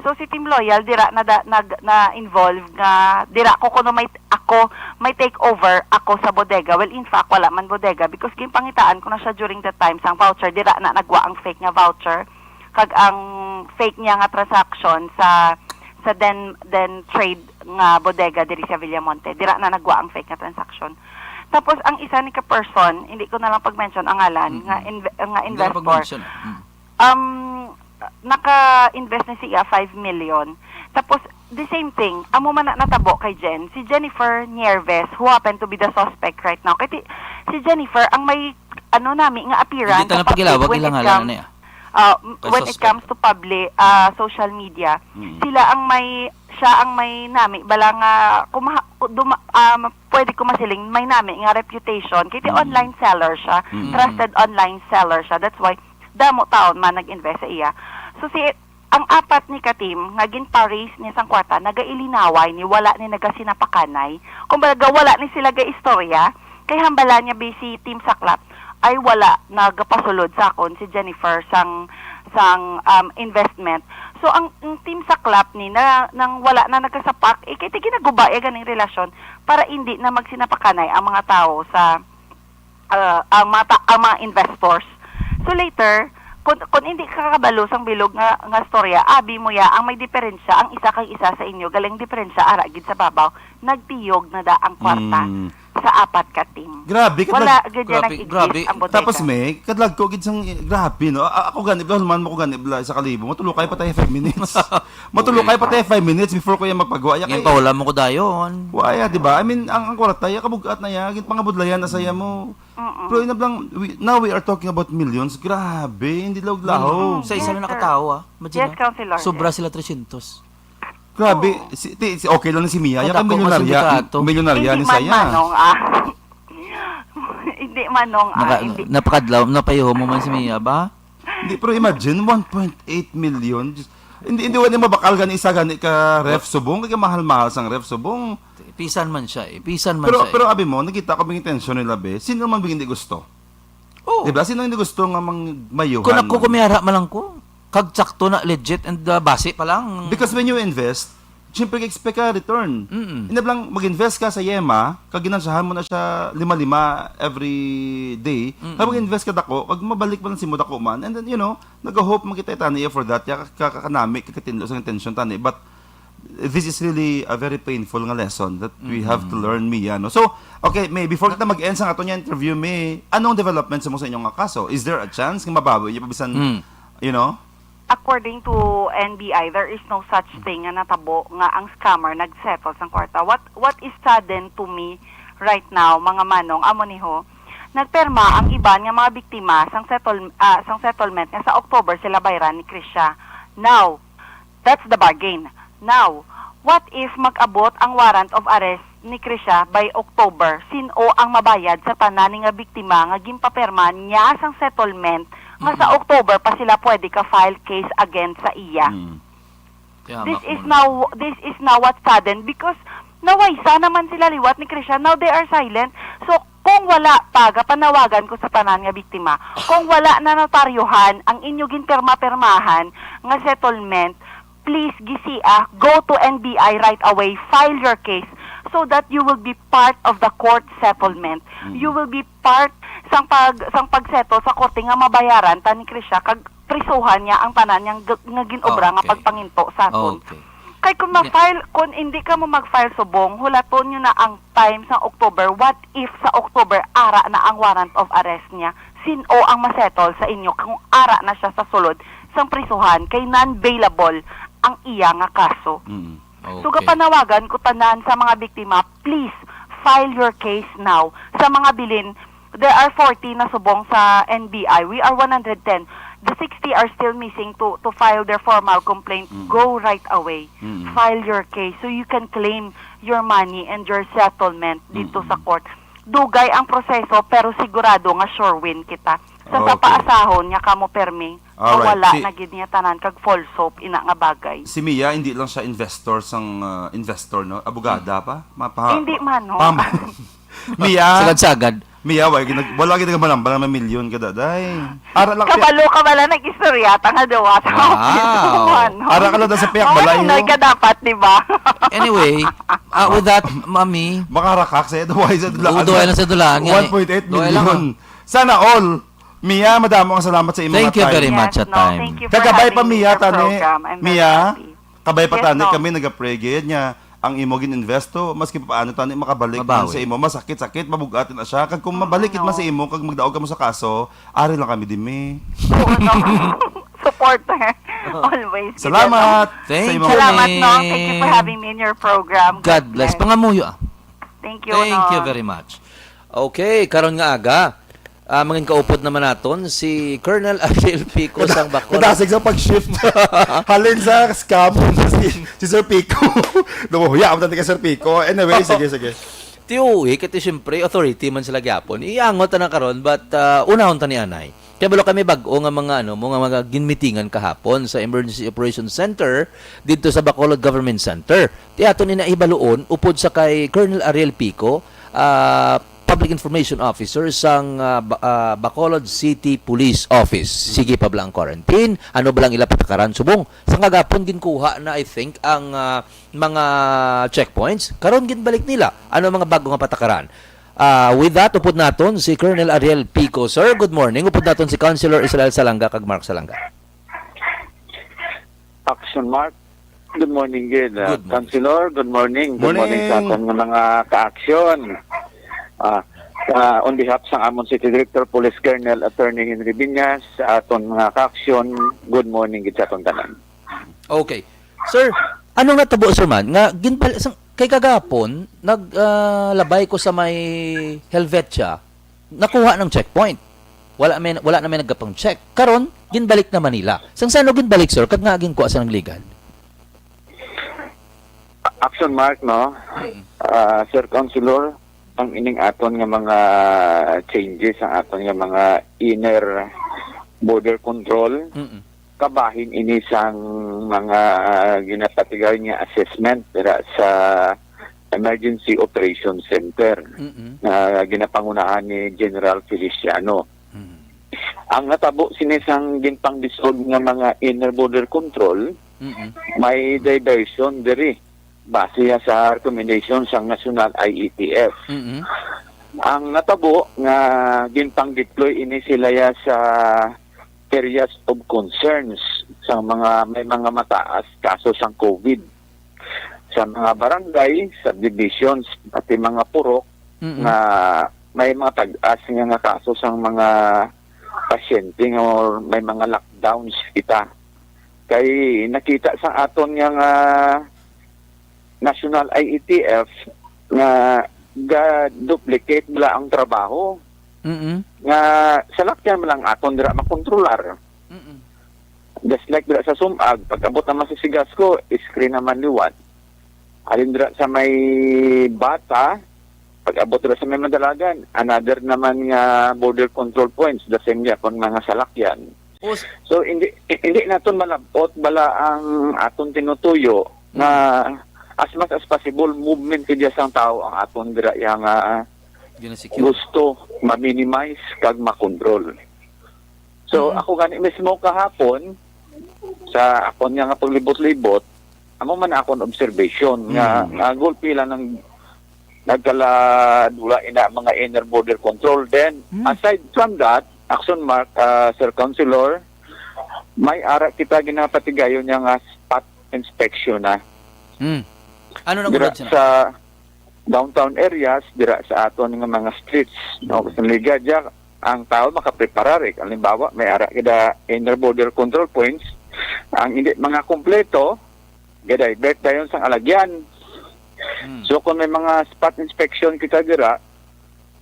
So, si Team Loyal, dira na da-, nag-, na-involve nga, dira ko kuno may, ako, may take over ako sa bodega. Well, in fact, wala man bodega because ginpangitaan ko na siya during the time sang voucher. Dira na nagwa ang fake nga voucher. Kag ang fake niya nga transaction sa, sa then, then trade nga bodega diri sa Villamonte. Dira na nagwa ang fake nga transaction. Tapos, ang isa ni ka person, hindi ko na lang pag-mention ang ngalan, Mm-mm. nga inv-, nga Hindi na investor, pag-mention, ah. Mm. um, naka-invest na siya five million. Tapos, the same thing, amo man na natabo kay Jen, si Jennifer Nieves, who happened to be the suspect right now. Kay ti-, si Jennifer, ang may, ano nami, nga appearance Hindi ta sa na pagilawag public when it ilang ngalan, comes, ano ya? uh, m-, Kay when it suspect. comes to public, uh, social media, Mm. sila ang may, siya ang may nami, bala nga, kumaha-, duma-, um, pwede ko masiling, may nami nga reputation. Kay ti Mm. online seller siya, Mm. trusted online seller siya. That's why, damo taon man nag-invest sa iya. So, si, ang apat ni ka team nga ginpares ni sang kwarta, nagailinaway ni, wala ni nagasinapakanay. Kumbaga, wala ni sila gaistorya. Kay hambala niya, bi, si Team Saklap ay wala nagapasulod sa akon si Jennifer sang, sang, um, investment. So, ang, ang Team Saklap ni na, nang wala na nagasapak, eh, kay ti ginaguba ya ganing relasyon para hindi na magsinapakanay ang mga tao sa, ah, ang mga ta-, ang mga investors. So, later, kung, kung hindi ka kabalo sang bilog nga, nga storya, abi mo ya, ang may diferensya, ang isa kag isa sa inyo, galing diferensya, ara gid sa babaw, nagtiyog na da ang kwarta Mm. sa apat ka team. Grabe, kadlag- Wala gid ya Grabe, nag-exist grabe. ang bodega. Tapos, may, kadlag ko gid sang, grabe, no? A-, ako gani, bla, man mo ko gani, bla, sa kalibo. Matulukay pa tayo five minutes. Matulukay pa tayo five minutes before ko yan magpagawa. Ya Yung kay paula mo ko dayon. Wala, di ba? I mean, ang, ang kwarta, ya, kabugat na ya, gin-, pangabudlayan na saya mo. Mm-mm. Pero inablang, we, now we are talking about millions. Grabe, hindi laog-laog. Mm, Sa isa yes, na sir. nakatawo, ah. Imagine, Yes, ah. Councilor, Sobra yes. sila tresyentos. Grabe, Oo. si, ti-, si, okay lang na si Mia. Yan Kadako ang milyonarya, man sindikato. milyonarya Hindi ni man, saya. Manong, ah. Hindi, Manong, ah, Naka-, hindi. napakadlaw, napayuho mo man si Mia ba? Hindi, pero imagine, one point eight million. Just, hindi, hindi, wala mabakal gani isa gani ka ref subong, kaya mahal-mahal sang ref subong. Pisan man siya eh. Pisan man Pero, siya pero eh. Abi mo, nakita ko ang intensyon nila, be. Sino man ba hindi gusto? Oh. Di ba? Sino hindi gusto nga mang mayuhan Kung ako man? Kumiyara man lang ko, kag sakto na legit and uh, basi pa lang. Because when you invest, siyempre, expect ka return. Mm-mm. Hindi lang mag-invest ka sa Yema, kag ginansyahan mo na siya lima-lima every day. Mm-mm. Kag mag-invest ka dako, kag mabalik man si mo dako man. And then, you know, nag-hope man kita tani for that. Ya, ka-, ka-, kanami, kakatinlo sa intention tani. But this is really a very painful nga lesson that we have to Mm-mm. learn, Mia, no? So, okay, May, before kita mag-end sa ato niya interview, May, anong development sa mo sa inyong kaso? Is there a chance nga mabawi niya pa bisan, Mm. you know? According to N B I, there is no such thing nga natabo nga ang scammer nag-settle sang kwarta. What what is saddened to me right now, mga manong, amo ni ho, nagperma ang iban nga mga biktima sang settle, ah, sang settlement nga sa October sila bayran ni Krisha. Now, that's the bargain. Now, what if mag-abot ang warrant of arrest ni Krisha by October? Sin-o ang mabayad sa tanan ni nga biktima nga ginpaperma niya sang settlement nga sa Mm. October pa sila pwede ka file case against sa iya? Mm. Kaya This nga is kung now, this is now what sudden because nawaysa naman sila liwat ni Krisha. Now they are silent. So, kung wala pa, gapanawagan ko sa tanan nga biktima, kung wala na notaryohan ang inyo ginpirma-pirmahan nga settlement, please, gisia, go to N B I right away, file your case so that you will be part of the court settlement. Mm. You will be part sang pag sang pagsettle sa korte nga mabayaran ta ni Krisha kag prisuhan niya ang tanan niyang g-, nga gin-obra nga Okay. pagpanginto sa aton. Okay. Kay kung Nya- ma-file, kung hindi ka mo mag-file subong, hulaton niyo na ang time sa October. What if sa October ara na ang warrant of arrest niya? Sin-o ang masettle sa inyo kung ara na siya sa sulod sang prisuhan kay non-bailable ang iya nga kaso? Mm. So, Okay. gapanawagan ko tanan sa mga biktima, please file your case now. Sa mga bilin, there are forty na subong sa N B I. We are one hundred ten. The sixty are still missing to to file their formal complaint. Mm. Go right away. Mm. File your case so you can claim your money and your settlement dito Mm. sa court. Dugay ang proseso pero sigurado nga sure win kita. Sa Okay. Sapaasahon nga kamo permi, Alright. Mawala Si na gid niya tanan kag false hope ina nga bagay. Si Mia, hindi lang siya investor sang, ah, investor, no? Abogada pa? Mapa-, Hindi man, no? Pam-, Mia, Sagad-sagad. Mia, wala gid nag-, wala gid nagmalambal nga may milyon ka, daday. Ara lang, Kabalo ka bala nag-istorya ta nga duwa sa Wow. Ano? Ara ka lang sa piyak Mao balay, na no? Ka dapat, di ba? Anyway, uh, with that, Mami, Makarakak sa duwa sa dulaan. Duwa lang sa dulaan, yan eh. One point eight million. Duwa lang, ah. Sana all. Mia, madamo ang salamat sa imong Thank you time. Very Yes, much sa no, time. Thank you for Kagabay having pa, me Mia, in your tani. Program. I'm very Mia, happy. Kabay pa Yes, tani no. Kami nagapregid nga ang imo gin-investo, maski paano tani makabalik man Mabawi. Sa imo, masakit-sakit, mabugat na siya. Kag kung Oo, mabalik gid man no. Sa imo, kag magdaog ka mo sa kaso, ari lang kami dimi. Oo, no. Supporter. Always. Salamat. Thank you, Salamat, no. Ming. Thank you for having me in your program. God bless. Pangamuyo, ah. Thank you, Thank no. You very much. Okay, karon nga aga, ah, mangin kaupod naman naton si Colonel Ariel Pico sang Bacolod. Nadasig sa pag-shift. Halin sa scam si, si Sir Pico. Nahuya ako dati kay Sir Pico. Anyway, sige, sige. Tiyo, eh, kati siyempre, authority man sila gyapon. Iangot na karon, but, ah, unahon ta ni anay. Kaya balo kami bag-o nga mga, ano, mga, mga ginmitingan kahapon sa Emergency Operation Center dito sa Bacolod Government Center. Ti aton ina hibaluon, upod sa kay Colonel Ariel Pico, ah, Public Information Officer sang, ah, Ba-, ah, Bacolod City Police Office. Sige pa bala ang quarantine? Ano ba lang ila patakaran? Subong, sa kagapon ginkuha na, I think, ang, ah, mga checkpoints. Karon ginbalik nila. Ano mga bago nga patakaran? Ah, with that, upod naton si Colonel Ariel Pico. Sir, good morning. Upod naton si Councilor Israel Salanga kag Mark Salanga. Action Mark. Good morning gid, uh, Good morning. Councilor. Good morning. Good morning sa Morning. Aton nga mga ka-action. Ah, ah, on behalf sa amon City Director Police Colonel Attorney Henry Binyas, sa aton mga ka-action, good morning gid sa aton tanan. Okay. Sir, ano nga tabo, sir, man? Nga, ginpal-, sang, kay kagapon, nag, ah, labay ko sa may Helvetia, nakuha ng checkpoint. Wala may, wala na may nagapang check. Karon, ginbalik na Manila. Sang sano ginbalik, sir? Kag nga ginkuha sa nang ligad? Action Mark, no? Mm. Ah, Sir Councilor, ang ining aton nga mga changes, ang aton nga mga inner border control, Mm-mm. kabahin ini sang mga ginapatigayon nga assessment dira sa, sa Emergency Operation Center Mm-mm. nga ginapangunahan ni General Feliciano. Mm. Ang natabo sini sang ginpanglisod nga mga inner border control, Mm-mm. may diversion diri base ya sa recommendation sang National I E T F. Mm-mm. Ang natabo nga ginpang-deploy ini sila ya sa areas of concerns sa mga may mga mataas kaso sang COVID, sa mga barangay, subdivisions, pati mga purok Mm-mm. nga may mga tag-as nga, nga kaso sang mga pasyente nga or may mga lockdowns kita. Kay nakita sa aton nga, nga National I E T F nga ga-duplicate bala ang trabaho Mm-mm. nga salakyan man lang aton dira makontrolar. Mm-mm. Just like dira sa Sumag, pag-abot naman sa Sigasco, screen naman liwat. Alin dira sa may Bata, pag-abot dira sa may Madalagan, another naman nga border control points, the same gihapon mga salakyan. O s- So, hindi hindi naton malab-ot bala ang aton tinutuyo nga Mm. as much as possible, movement kay sang tawo ang aton dira yang, ah, Gina-secure. gusto ma-minimize kag ma-control. So, Mm. ako gani mismo kahapon, sa akon nga, nga paglibot-libot, amo man akon observation nga, Mm. nga gulpi lang nang nagkaladula ina mga inner border control. Then, Mm. aside from that, Action Mark, ah, Sir Councilor, may ara kita ginapatigayon niya nga spot inspection na. Mm. Ano nang Dira unod sina? sa downtown areas, dira sa aton nga mga streets, no? Mm. Sa Ligadia, ang tao makapreparar, eh. Halimbawa, may ara kita inner border control points. Ang hindi mga kompleto, ga-divert dayon sang alagyan. Mm. So, kung may mga spot inspection kita dira,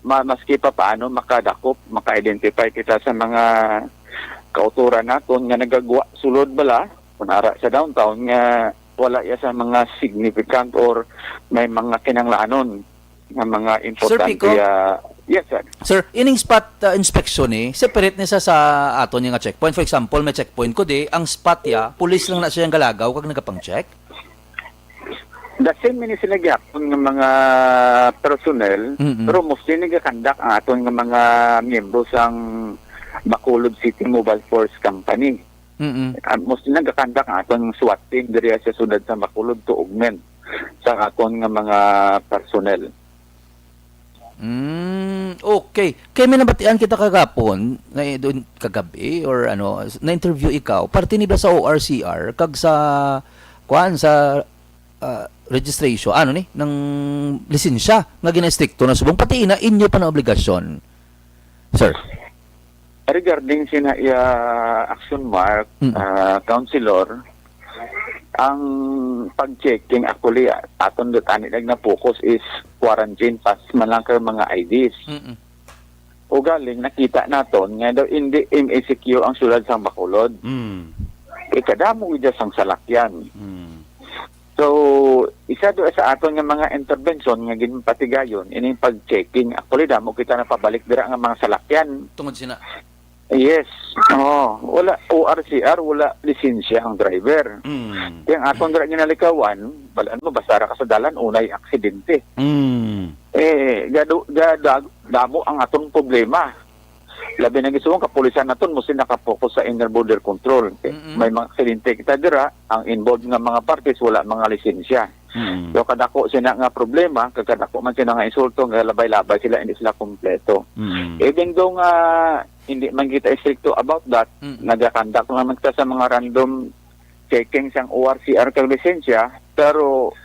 ma-, maski pa paano makadakop, maka-identify kita sa mga kauturan naton nga nagagwa sulod bala, kung ara sa downtown, nga wala ya sa mga significant or may mga kinanglanon nga mga Sir importante, Pico? ah, yes, sir. Sir, ining spot, uh, inspection ni, separate ni sa, sa aton nga checkpoint. For example, may checkpoint ko di, ang spot ya, pulis lang na siya ang galagaw kag nagapang-check? The same ini sila gyapon nga mga personnel, Mm-mm. pero mostly nagakandak ang aton nga mga miyembro sang Bacolod City Mobile Force Company. Mm-mm. Ah, mostly nagakandak ang aton SWAT team diri sa siyudad sa Bacolod to augment sa aton nga mga personnel. Mm, okay. Kay may nabatian kita kagapon, na, doon, kagabi, or ano, na-interview ikaw, parte ni ba sa O R C R, kag sa, kuan, sa, ah, registration, ano ni, ng lisensya, nga gina-estrikto na subong, pati ina, inyo pa na obligasyon, sir? Regarding sina iya action mark, Mm. ah, Councilor, ang pag-checking actually, ah, aton dot ani nag na-focus is quarantine pass man lang kay mga I Ds. Mm-mm. Ugaling nakita naton nga daw hindi M A C Q ang siyudad sang Bacolod. Mm. Ikadamo gid sang salakyan. Mm. So, isa do sa aton nga mga intervention nga ginpatigayon, ining pag-checking. Actually, damo kita napabalik dira nga mga salakyan. Tungod sina? Yes. Oh, wala O R C R, wala lisensya ang driver. Mm. Kaya ang aton dira ginalikawan, balaan mo, basta ra ka sa dalan, unay aksidente. Mm. Eh, gado-, gada-, damo ang aton problema. Labi na gisuon, kapulisan naton, mostly nakapokus sa inner border control. Mm-mm. May mga aksidente kita dira, ang involved nga mga parties, wala mga lisensya. Mm. So, kadako sina nga problema, kag kadako man sina nga insulto, nga labay-labay sila, hindi sila kompleto. Mm. Even though nga hindi man kita istrikto about that, Mm. nagakandak naman kita sa mga random checking sang O R C R kag lisensya, pero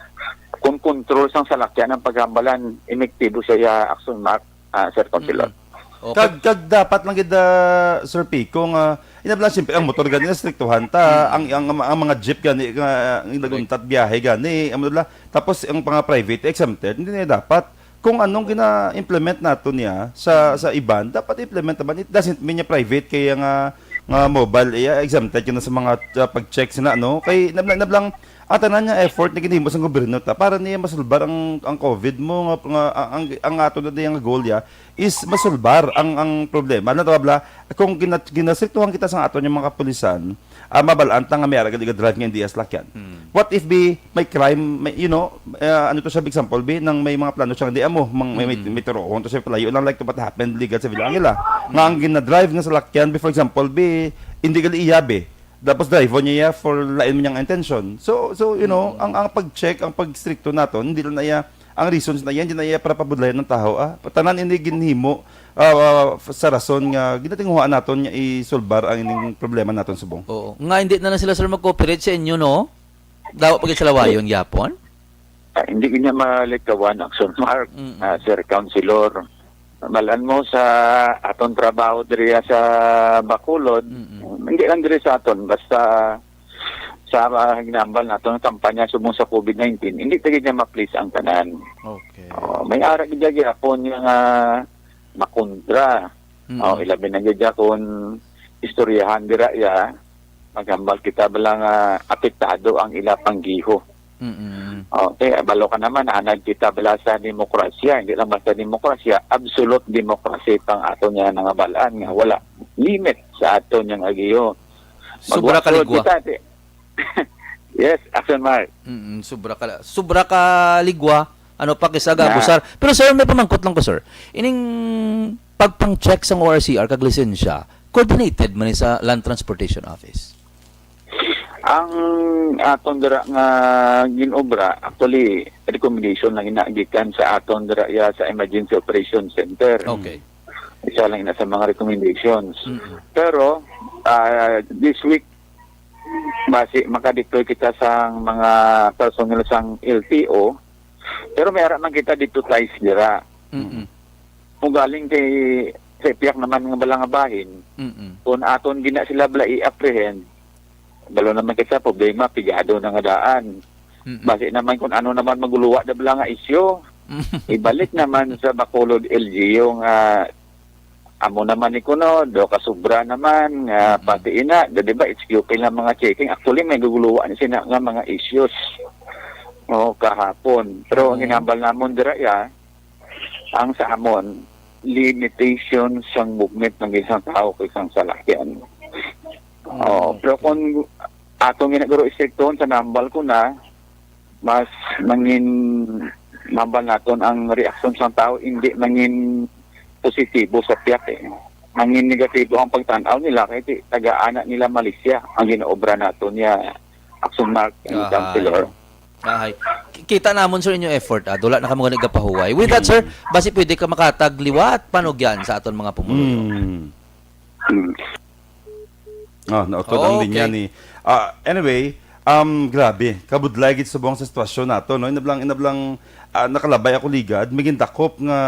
kung control sang salakyan ang paghambalan, epektibo siya, action mark, ah, Sir Councilor. Mm. Okay. Kag, kag dapat lang gid, ah, Sir Pico, nga, ina bala, siyempre, ang motor gani, striktuhan ta, Mm. ang, ang, ang mga jeep gani, nga, ang Correct. naguntat biyahe gani, amo bala, tapos ang mga private, exempted, hindi na dapat. Kung anong gina-implement nato niya sa, Mm. sa iban, dapat implement naman. It doesn't mean niya private, kaya nga, nga mobile, iya, exempted ka na sa mga, ah, pag-check sina, no? Kay, nabla-, nablang, ang tanan nga effort na ginhimo sa gobyerno ta, para niya masulbar ang, ang COVID mo, nga, nga, ang, ang, ang ato na diya nga goal ya, is masulbar ang, ang problema. Ano to, bla? Kung gina-, ginastriktuhan kita sa aton yung mga kapulisan, Ah, mabalaan ta nga may ara gali ga drive nga hindi as lakyan. Hmm. What if be may crime, may, you know, ah, ano to siya, example, be, nang may mga plano siya nga di amo, mang, may, may, Mm. may turohon to siya palayo lang, like to what happened legal sa Villa Angela. Nga ang ginadrive nga salakyan, be, for example, be, hindi gali iya, be. Tapos drive niya iya for lain mo niyang intention. So, so, you know, Mm. ang, ang pag-check, ang pag-stricto naton, hindi lang na iya, ang reasons na yan, hindi na iya para pabudlayan ng tao, ah. Tanan ini ginhimo, ah, ah, sa rason nga ginatinguhaan naton nga isulbar ang ining problema naton subong. Oo. Nga hindi na lang sila, sir, mag-cooperate sa inyo, no? Dawa pa gid sila wayon gyapon? Ah, hindi ko niya malikawan, Action Mark, Mm-mm. ah, Sir Councilor. Malan mo sa aton trabaho diriya sa Bacolod, Mm-mm. hindi lang diri sa aton, basta sa, ah, hinambal naton nga kampanya subong sa covid nineteen, hindi ta gid niya ma-please ang tanan. Okay. Oh, may ara gid gyapon nga makontra. Mm-mm. Oh, ilabi na gid kung istoryahan dira ya, maghambal kita bala nga apektado ang ila panggiho. Mm-mm. Okay, balo ka naman, anad kita bala sa demokrasya, hindi lang basta demokrasya, absolute democracy pang ato niya nangabalaan nga wala limit sa ato niyang agiyo. Sobra ka Magwasod ligwa. kita, di- Yes, Action Mark. Mm, sobra ka, sobra ka ligwa, ano pa kisa Na. gabusar. Pero sir, may pamangkot lang ko, sir. Ining pagpang-check sang O R C R kag lisensya, coordinated man ni sa Land Transportation Office? Ang aton dira nga ginobra, actually, recommendation lang ina gikan sa aton dira ya sa Emergency Operations Center. Okay. Isa lang ina sa mga recommendations. Mm-mm. Pero, ah, this week, basi makadeploy kita sa mga personnel sang L T O, pero may ara man kita deputize dira. Mm-mm. Kung galing kay sa piyak naman nga bala nga bahin, Mm-mm. kung aton gina sila bala i-apprehend, balo naman kita problema, pigado na nga daan. Mm-mm. Basi naman kung ano naman maguluwa na bala nga isyu, Mm. ibalik naman sa Bacolod L G U nga amo naman ni kuno, do kasubra naman nga Mm. pati ina, do, di ba, H Q P lang mga checking. Actually, may guguluwa ni sina nga mga issues. O, kahapon. Pero ang Oo. hinambal namon dira ya, ang sa amon, limitation sang movement ng isang tao kay isang salakyan. Mm, Oh, pero okay. kung atong ginaguro istriktohon sa nambal ko na, mas mangin mambal naton ang reaksyon sang tao, hindi mangin positibo sa piyak eh. Mangin negatibo ang pagtan-aw nila kay ti tagaan na nila malisya ang ginaobra naton niya, Action Mark and Ahay. Councilor. Ahay. Ki-, kita namon, sir, inyo effort, ah. Dula na kamo gani gapahuway. With that, sir, Mm. basi pwede ka makatag liwat panugyan sa aton mga pumuluyo. Mm. Mm. Ah, nautod ang Okay. linya ni, ah, anyway, um, grabe, kabudlay gid subong sa sitwasyon nato, no? Inablang, inablang, ah, nakalabay ako ligad, may gindakop nga,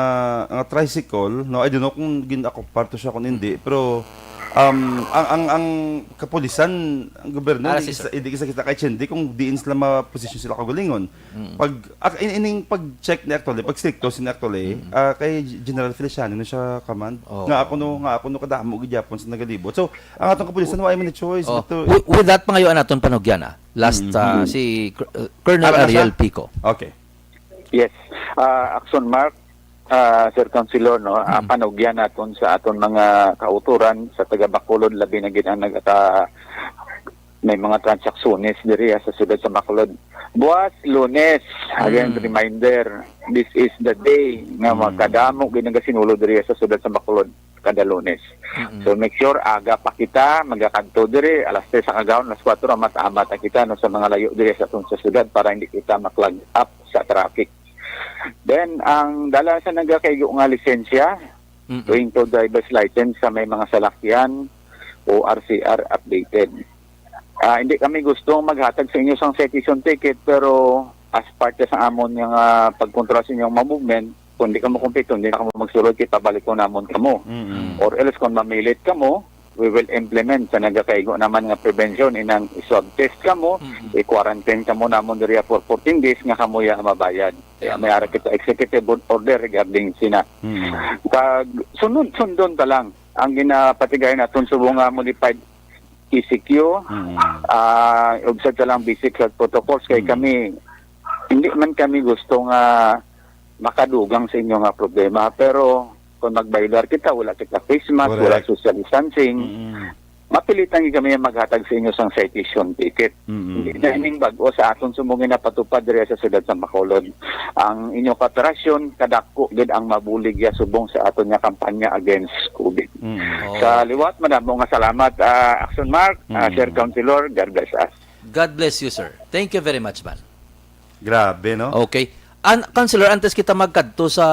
nga tricycle, no? I don't know kung gindakop parto siya kung hindi, pero, um, ang, ang, ang kapulisan, ang gobyerno, Ah, hindi si kita, sir. hindi kita kay Chendi kung diin sila maposisyon sila kaugalingon. Mm. Pag, ah, in-, ining pag-check ni actually, pag stricto sini actually, Mm. ah, kay G-, General Feliciano na siya command. Oo. Nga ako no, nga ako no kadamo gid gyapon sa nagalibot. So, ang atong kapulisan, wala man ni choice, Oh, but to wi-, with that, pangayoan naton panugyan, ah. Last, Mm. ah, Mm. si Col-, uh, Colonel Tama na siya? Ariel Pico. Okay. Yes. Ah, Action Mark, ah, Sir Councilor, no, ah, Mm. panugyan naton sa aton mga kauturan sa taga Bacolod, labi na gid ang nagata-, may mga transaksyones diri, ah, sa siyudad sa Bacolod. Buwas, Lunes, again, Mm. reminder, this is the day nga Mm. magkadamo gid nagasinulo diri sa siyudad sa Bacolod kada Lunes. Mm-mm. So, make sure aga pa kita magakadto diri, alas tres sa kagahon, alas kuwatro, amat-amat na kita, no, sa mga layo diri sa atong sa siyudad para hindi kita ma-clog up sa traffic. Then, ang dala sa nagakaigo nga lisensya, Mm-mm. to include driver's license sa may mga salakyan o R C R updated. Ah, hindi kami gusto maghatag sa inyo sang citation ticket, pero as parte sa amon nga pagkontrol sa inyong mga movement, kung di kamo kumpleto, hindi na kamo magsulod, kay pabalik ko namon kamo. Mm-mm. Or else, kung mamilit kamo, we will implement sa nagakaigo naman nga prevention, inang i-swab test kamo, Mm-mm. i-quarantine kamo namon diri for fourteen days nga kamo ya mabayad. Kaya Yeah. may ara kita executive order regarding sina. Mm. Kag sunod-sundon ta lang ang ginapatigay naton subong nga modified E C Q, Mm. ah, observe ta lang basic health protocols kay Mm. kami, hindi man kami gusto nga makadugang sa inyo nga problema. Pero kung mag-violar kita, wala kita face mask, wala Correct. social distancing, Mm. mapilitan gid kami maghatag sa inyo sang citation ticket. Mm-mm. Hindi na ining bag-o sa aton subong nga napatupad diri sa siyudad sa Bacolod. Ang inyo kooperasyon, kadako gid ang mabulig ya subong sa aton nga kampanya against COVID. Mm. Oh. Sa liwat, madamo nga salamat, ah, Action Mark, ah, Mm. Sir Councilor, God bless us. God bless you, sir. Thank you very much, man. Grabe, no? Okay. An-, Councilor, antes kita magkadto sa,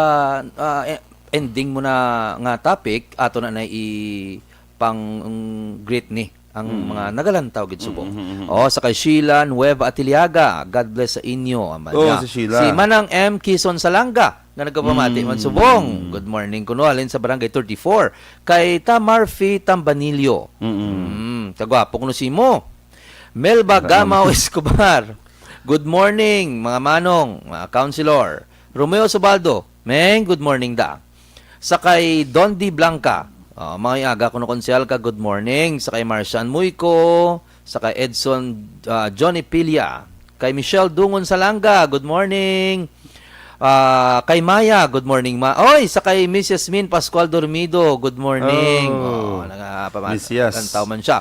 ah, e-, ending mo na nga topic, ato na na i-, pang, mm, greet ni ang Mm. mga nagalantaw gid subong. Mm, mm, mm, mm. Oh, sa kay Sheila Nueva Atiliaga, God bless sa inyo, ama Oh, niya. Si Sheila. Si Manang M Kison Salanga, nga nagapamati man Mm. subong. Good morning kuno, halin sa Barangay thirty-four. Kay Tamar Fee Tambanillo. Mm-mm. Mm, kagwapo kuno si mo. Melba Salamat. Gamao Escobar. Good morning, mga manong, mga councilor. Romeo Subaldo, Meng, good morning da. Sa kay Don D Blanca, ah, mga aga kuno, konsehal, ka good morning. Sa kay Marcian Muyco, sa kay Edson, ah, Johnny Pilia, kay Michelle Dungon Salanga, good morning. Ah, kay Maya, good morning, ma. Oy, sa kay Miss Yasmin Pascual Dormido, good morning. Oh, Oh, nagapama-, Miss Yas. Tantaw man siya.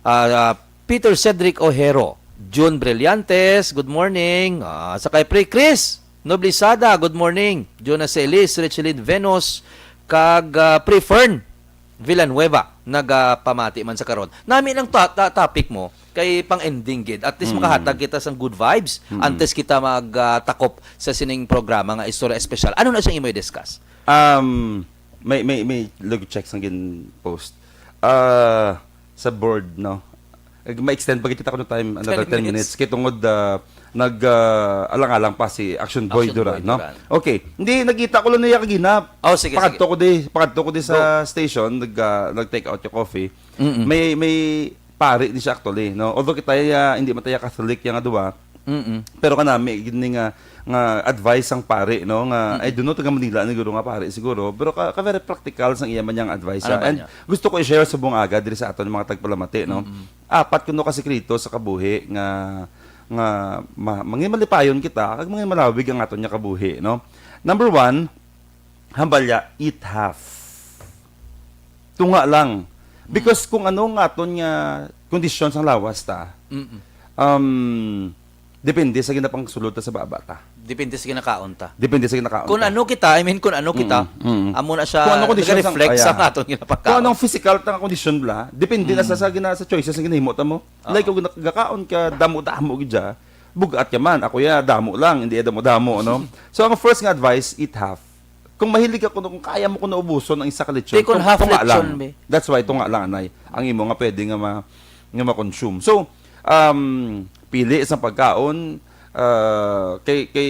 Ah, ah, Peter Cedric Ojero, June Brillantes, good morning. Ah, sa kay Pre Chris Noblisada, good morning. Jonas Celis, Richelyn Venus, kag, ah, Pre Fern Villanueva, nagapamati man sa karon. Nami ng ta-, ta-, topic mo, kay pang-ending gid. At least Mm. makahatag kita sang good vibes Mm. antes kita mag, ah, takop sa sining programa nga Istorya Espesyal. Ano na siyang imo i-discuss? Um, may, may, may logo check sang gin-post. Ah, sa board, no? Eh, ma-extend pa kita kuno time, another Ten ten minutes. minutes. Kay tungod, ah, nag, ah, alang-alang pa si Action Boy Action Boy Duran, no? Duran. Okay. Hindi, nakita ko lang niya kagina. Oh, sige, Pakadto sige. ko di, pakadto ko di sa Go. station, nag, ah, nag-take out yung coffee. Mm-mm. May, may pari ni siya actually, no? Although kita, ah, hindi man tayo Catholic yung duwa, Mm-mm. pero kanami, gid ni nga, nga advice ang pari, no? Nga, Mm-mm. I don't know, taga Manila ni guro nga pari siguro, pero ka, ka very practical sang iya man yang advice, Ano ah. ba And niya? gusto ko i-share sa buong aga diri sa aton mga tagpalamati, no? Mm-mm. Apat kuno ka sikreto sa kabuhi nga, nga ma-, mangin malipayon kita, kag mangin malawig ang aton nga kabuhi, no? Number one, hambalya, eat half. Tunga lang. Mm. Because kung ano nga aton nga kondisyon sang lawas ta, Mm-mm. um, depende sa ginapangsulod ta sa baba ta. Depende sa ginakaon ta. Depende sa ginakaon Kung ta. ano kita, I mean, kung ano kita, Mm-mm, mm-mm. amo na siya Kung ano kondisyon sang, nag-reflect sa ayan. aton ginapagkaon. Kung anong physical ta nga kondisyon bala, depende na sa, Mm. sa gina-, sa choices nga ginahimo ta mo. Oo. Like, kung gina-, gakaon ka, damo-damo gid siya, bugat ka man. Ako ya, damo lang, hindi ya damo-damo, no? So, ang first nga advice, eat half. Kung mahilig ka kuno, kung kaya mo kuno ubuson ang isa ka lechon, Take on tung-, half tunga lechon, lang. be. That's why tunga lang, anay. Ang imo nga pwede nga ma-, nga ma-consume. So, um, pili sa pagkaon, ah, kay, kay,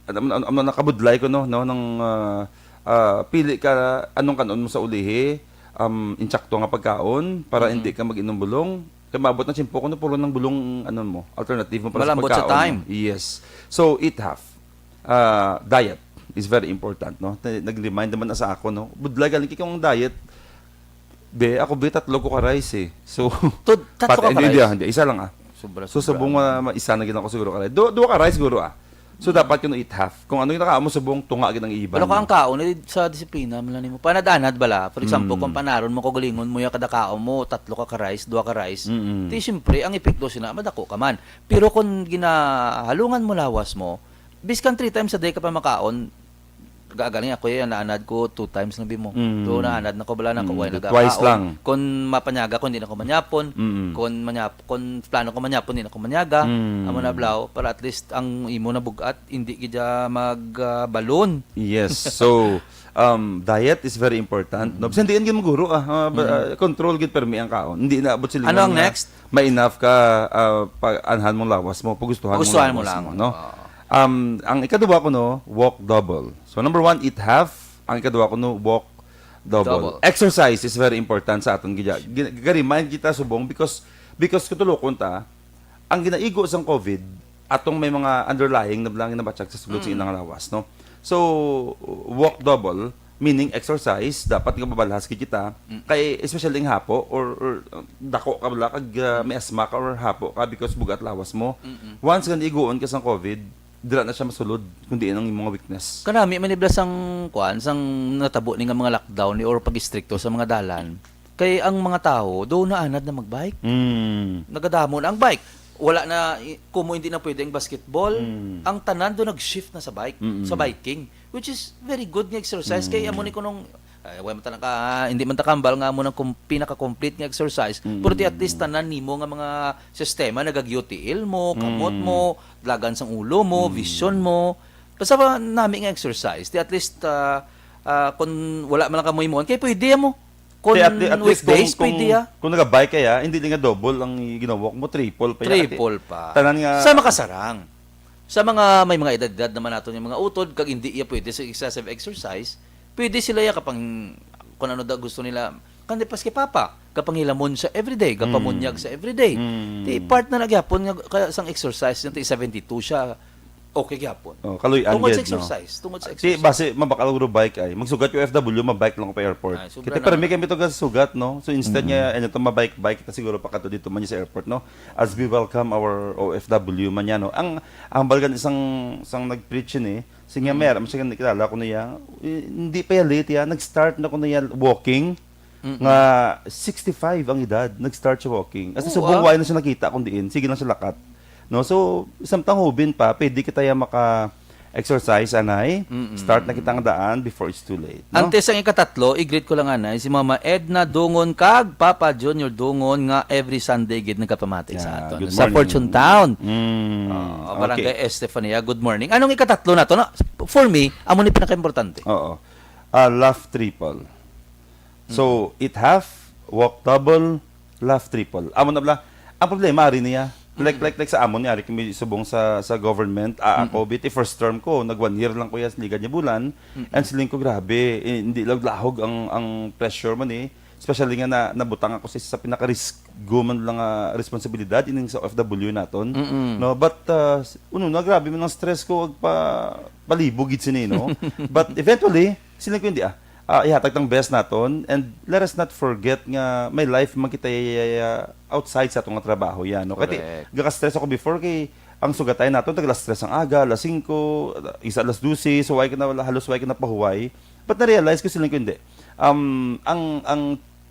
ano, ano, ano, nakabudlay ko, no, no, nang, ah, ah, pili ka anong kanon mo sa ulihi, um, insakto nga pagkaon para Mm-hmm. hindi ka mag-inom bulong. Kay maabot na tiyempo kuno puro nang bulong, ano mo, alternative mo para sa Malambot sa pagkaon mo. time. Yes. So, eat half. Ah, diet is very important, no? Te-, nag-remind naman na sa ako, no? Budlay galing kay kung diet, be, ako, be, tatlo ko ka rice, eh. So, Tud-, tatlo pat-, ka hindi, rice? hindi, hindi, isa lang, ah. Sobra, So, sobra. subong, ah, ma-, isa na gid ako siguro ka rice. Du-, duha ka rice siguro, ah. So, dapat kuno eat half. Kung ano yung nakaamo subong, tunga gid ang iban, Pero kung no? ang kaon, eh, sa disiplina man lang nimo. Panad-anad bala. For example, Mm. kung panaron mo, kaugalingon mo, ya kada kaon mo, tatlo ka ka rice, duha ka rice, Mm-mm. di siyempre, ang epekto sina, madako ka man. Pero kung ginahalungan mo lawas mo, biskan three times a day ka pa makaon, gagaling ako yan, naanad ko two times na bi mo. Mm. Do naanad na ko bala na ko, Mm, way twice nagakaon. lang. Kung mapanyaga ko, hindi na ko manyapon. Mm. Kung manyap-, kung plano ko manyapon, hindi na ko manyaga. Mm. Amo na, blaw, para at least ang imo na bugat, hindi gid siya mag, ah, balon. Yes. So, um, diet is very important, no? Mm. Bisan diin gid mo guro, ah, ah, ba-, Mm. ah, control gid permi ang kaon. Hindi na abot sa Ano lingon ang nga next? ma-enough ka, ah, pa-, anhan mong lawas mo, pagustuhan mong Pagustuhan mo lawas lang. mo, no? Oo. Um, ang ikaduha kuno, walk double. So, number one, eat half. Ang ikaduha kuno, walk double. Double. Exercise is very important sa aton gid ya. Gi-, ga-remind kita subong because, because kung tulokon ta, ang ginaigo sang COVID, atong may mga underlying na bala nga nabatyag sa sulod sa Mm. ilang lawas, no? So, walk double, meaning exercise, dapat nga mabalhas gid kita. Mm. Kay, especially ang hapo, or, or, uh, dako ka bala, kag, uh, may asma ka or hapo ka because bugat lawas mo. Mm-mm. Once nga naigoon ka sang COVID, dira na siya masulod, kundi ang mga weakness. Kanami man ibla sang, kuan, sang natabo ni nga mga lockdown ni or pag-istrikto sa mga dalan. Kay ang mga tawo, do naanad na mag-bike. Mm. Nagadamo na ang bike. Wala na, i- kumo hindi na pwede ang basketball. Mm. Ang tanan do nag-shift na sa bike, Mm-mm. sa biking, which is very good nga exercise. Kay Mm. amo ni kunong, ay, wala man ta naka, hindi man ta kambal nga amo nang kum- pinaka-complete nga exercise. Mm. Pero ti at least tanan nimo nga mga sistema, nagag-U T L mo, kamot Mm. mo, dalagan sang ulo mo, Mm. vision mo. Basta ba nami nga exercise, ti at least ah, ah, kung wala man lang kamoy mo, kay pwede mo. Kung Kay at, at least kung, weekdays, kung, pwede ah. kung nag-bike kaya, hindi lang nga double ang ginawak mo, triple pa ya. Triple pa. Tanan nga Sa makasarang. Sa mga may mga edad-edad naman nato yung mga utod, kag hindi iya pwede sa excessive exercise, pwede sila ya kapang, kung ano daw gusto nila, kandi pas kay Papa, kapanghilamon siya everyday, kapamunyag Mm. sa everyday. Mm. Di part na nagyapon nga kaya sang exercise niya, ti seventy-two siya, okay gyapon. Oh, kaluy-an Tungod sa gid, no? exercise, tungod sa Ti exercise. Base, mabakal ko bike ay. Magsugat yung O F W, mabike lang ko pa airport. Ay, sobra Kita na. permi kami to sugat, no? So instead nga, ano to, mabike-bike kita siguro pa kadto dito man sa airport, no? As we welcome our O F W man yan, no? Ang, ang balgan isang, isang nag-preach yun eh. Sige nga, meron siya kilala ko niya. Eh, hindi pa yan late yan. Nag-start na ko niya walking. Nga sixty-five ang edad, nag-start siya walking. As in, Oo, subong ah. wala na siya nakita kung diin. Sige lang siya lakat. No? So, samtang hubin pa, pwede kita yung maka-exercise, anay. Mm-mm. Start na kita ang daan before it's too late. No? Antes ang ikatatlo, i-greet ko lang anay si Mama Edna Dungon kag Papa Junior Dungon nga every Sunday gid nagkapamati sa Yeah, aton good sa morning. Fortune Town. Mm, Ah, Barangay okay. Estefania. Good morning. Anong ikatatlo na to? Na, for me, amo ni pinakaimportante. Oo. Ah, laugh triple. So, eat half, walk double, laugh triple. Amo na bala. Ang problema, ari niya. Like, like, like sa amon ni ari kami subong sa sa government, ah, ako, biti first term ko, nag one year lang ko yan, ligad niya bulan. And siling ko, grabe, eh, hindi lang lahog ang ang pressure man eh. Especially nga na, nabutang ako sa, sa pinaka-risk man lang nga responsibilidad ining sa O F W naton. Mm-mm. No, but uh, s- uno na, grabe man ang stress ko ag pa palibog gid sini, no? But eventually, sila ko hindi ah. Ah, ihatag tang best naton and let us not forget nga may life man kita, uh, outside sa atong trabaho yan, no? Kaya Correct. gaka-stress ako before kay ang sugatay naton tag alas tres ang aga, alas singko, isa alas dose, so why ka na wala, halos why ka na pahuway. But na-realize ko sila ko hindi. Um, ang ang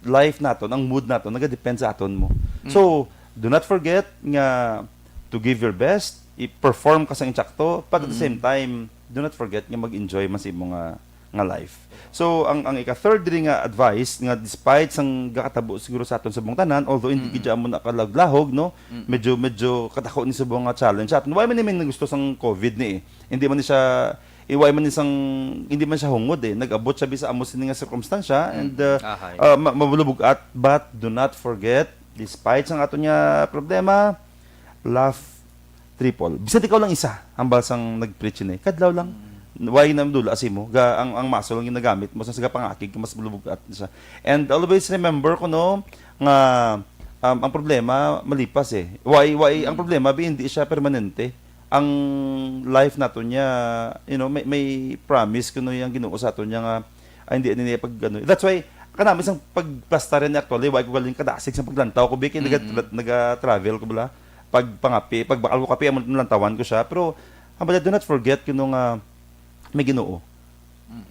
life naton, ang mood naton nagadepend sa aton mo. So, do not forget nga to give your best, i-perform ka sa insakto, but at the same time, do not forget nga mag-enjoy man sa imo nga nga life. So ang ang ika-third diri nga advice nga despite sang gakatabo siguro sa aton subong tanan, although hindi gid mo nakalaglahog, no? Medyo medyo kadako ni subong nga challenge sa aton. Why man ni may gusto sang covid ni eh? Hindi man ni siya iway man ni sang hindi man siya hungod eh. Nag-abot siya bisa amo sini nga sirkumstansya and uh, Ahay. uh, ma- mabulubog-at, but do not forget, despite sang aton nga problema, laugh triple. Bisan ikaw lang isa, ang balsang nag-preach ni. Kadlaw lang. Why na dula si mo? Ga, ang, ang muscle ang ginagamit mo sa sige pangakig mas bulubog at siya. And always remember ko no nga um, ang problema malipas eh. Why why ang problema bi hindi siya permanente. Ang life nato niya, you know, may, may promise kuno yung Ginoo sa ato niya nga ay hindi niya pag ano. That's why kanami sang pagplastarin ni actually why ko galing kadasig sa paglantaw ko bi kay naga- naga-travel ko bala pag pangapi, pag bakal ko kape, amo lantawan ko siya. Pero ang bala, do not forget kuno nga may Ginoo.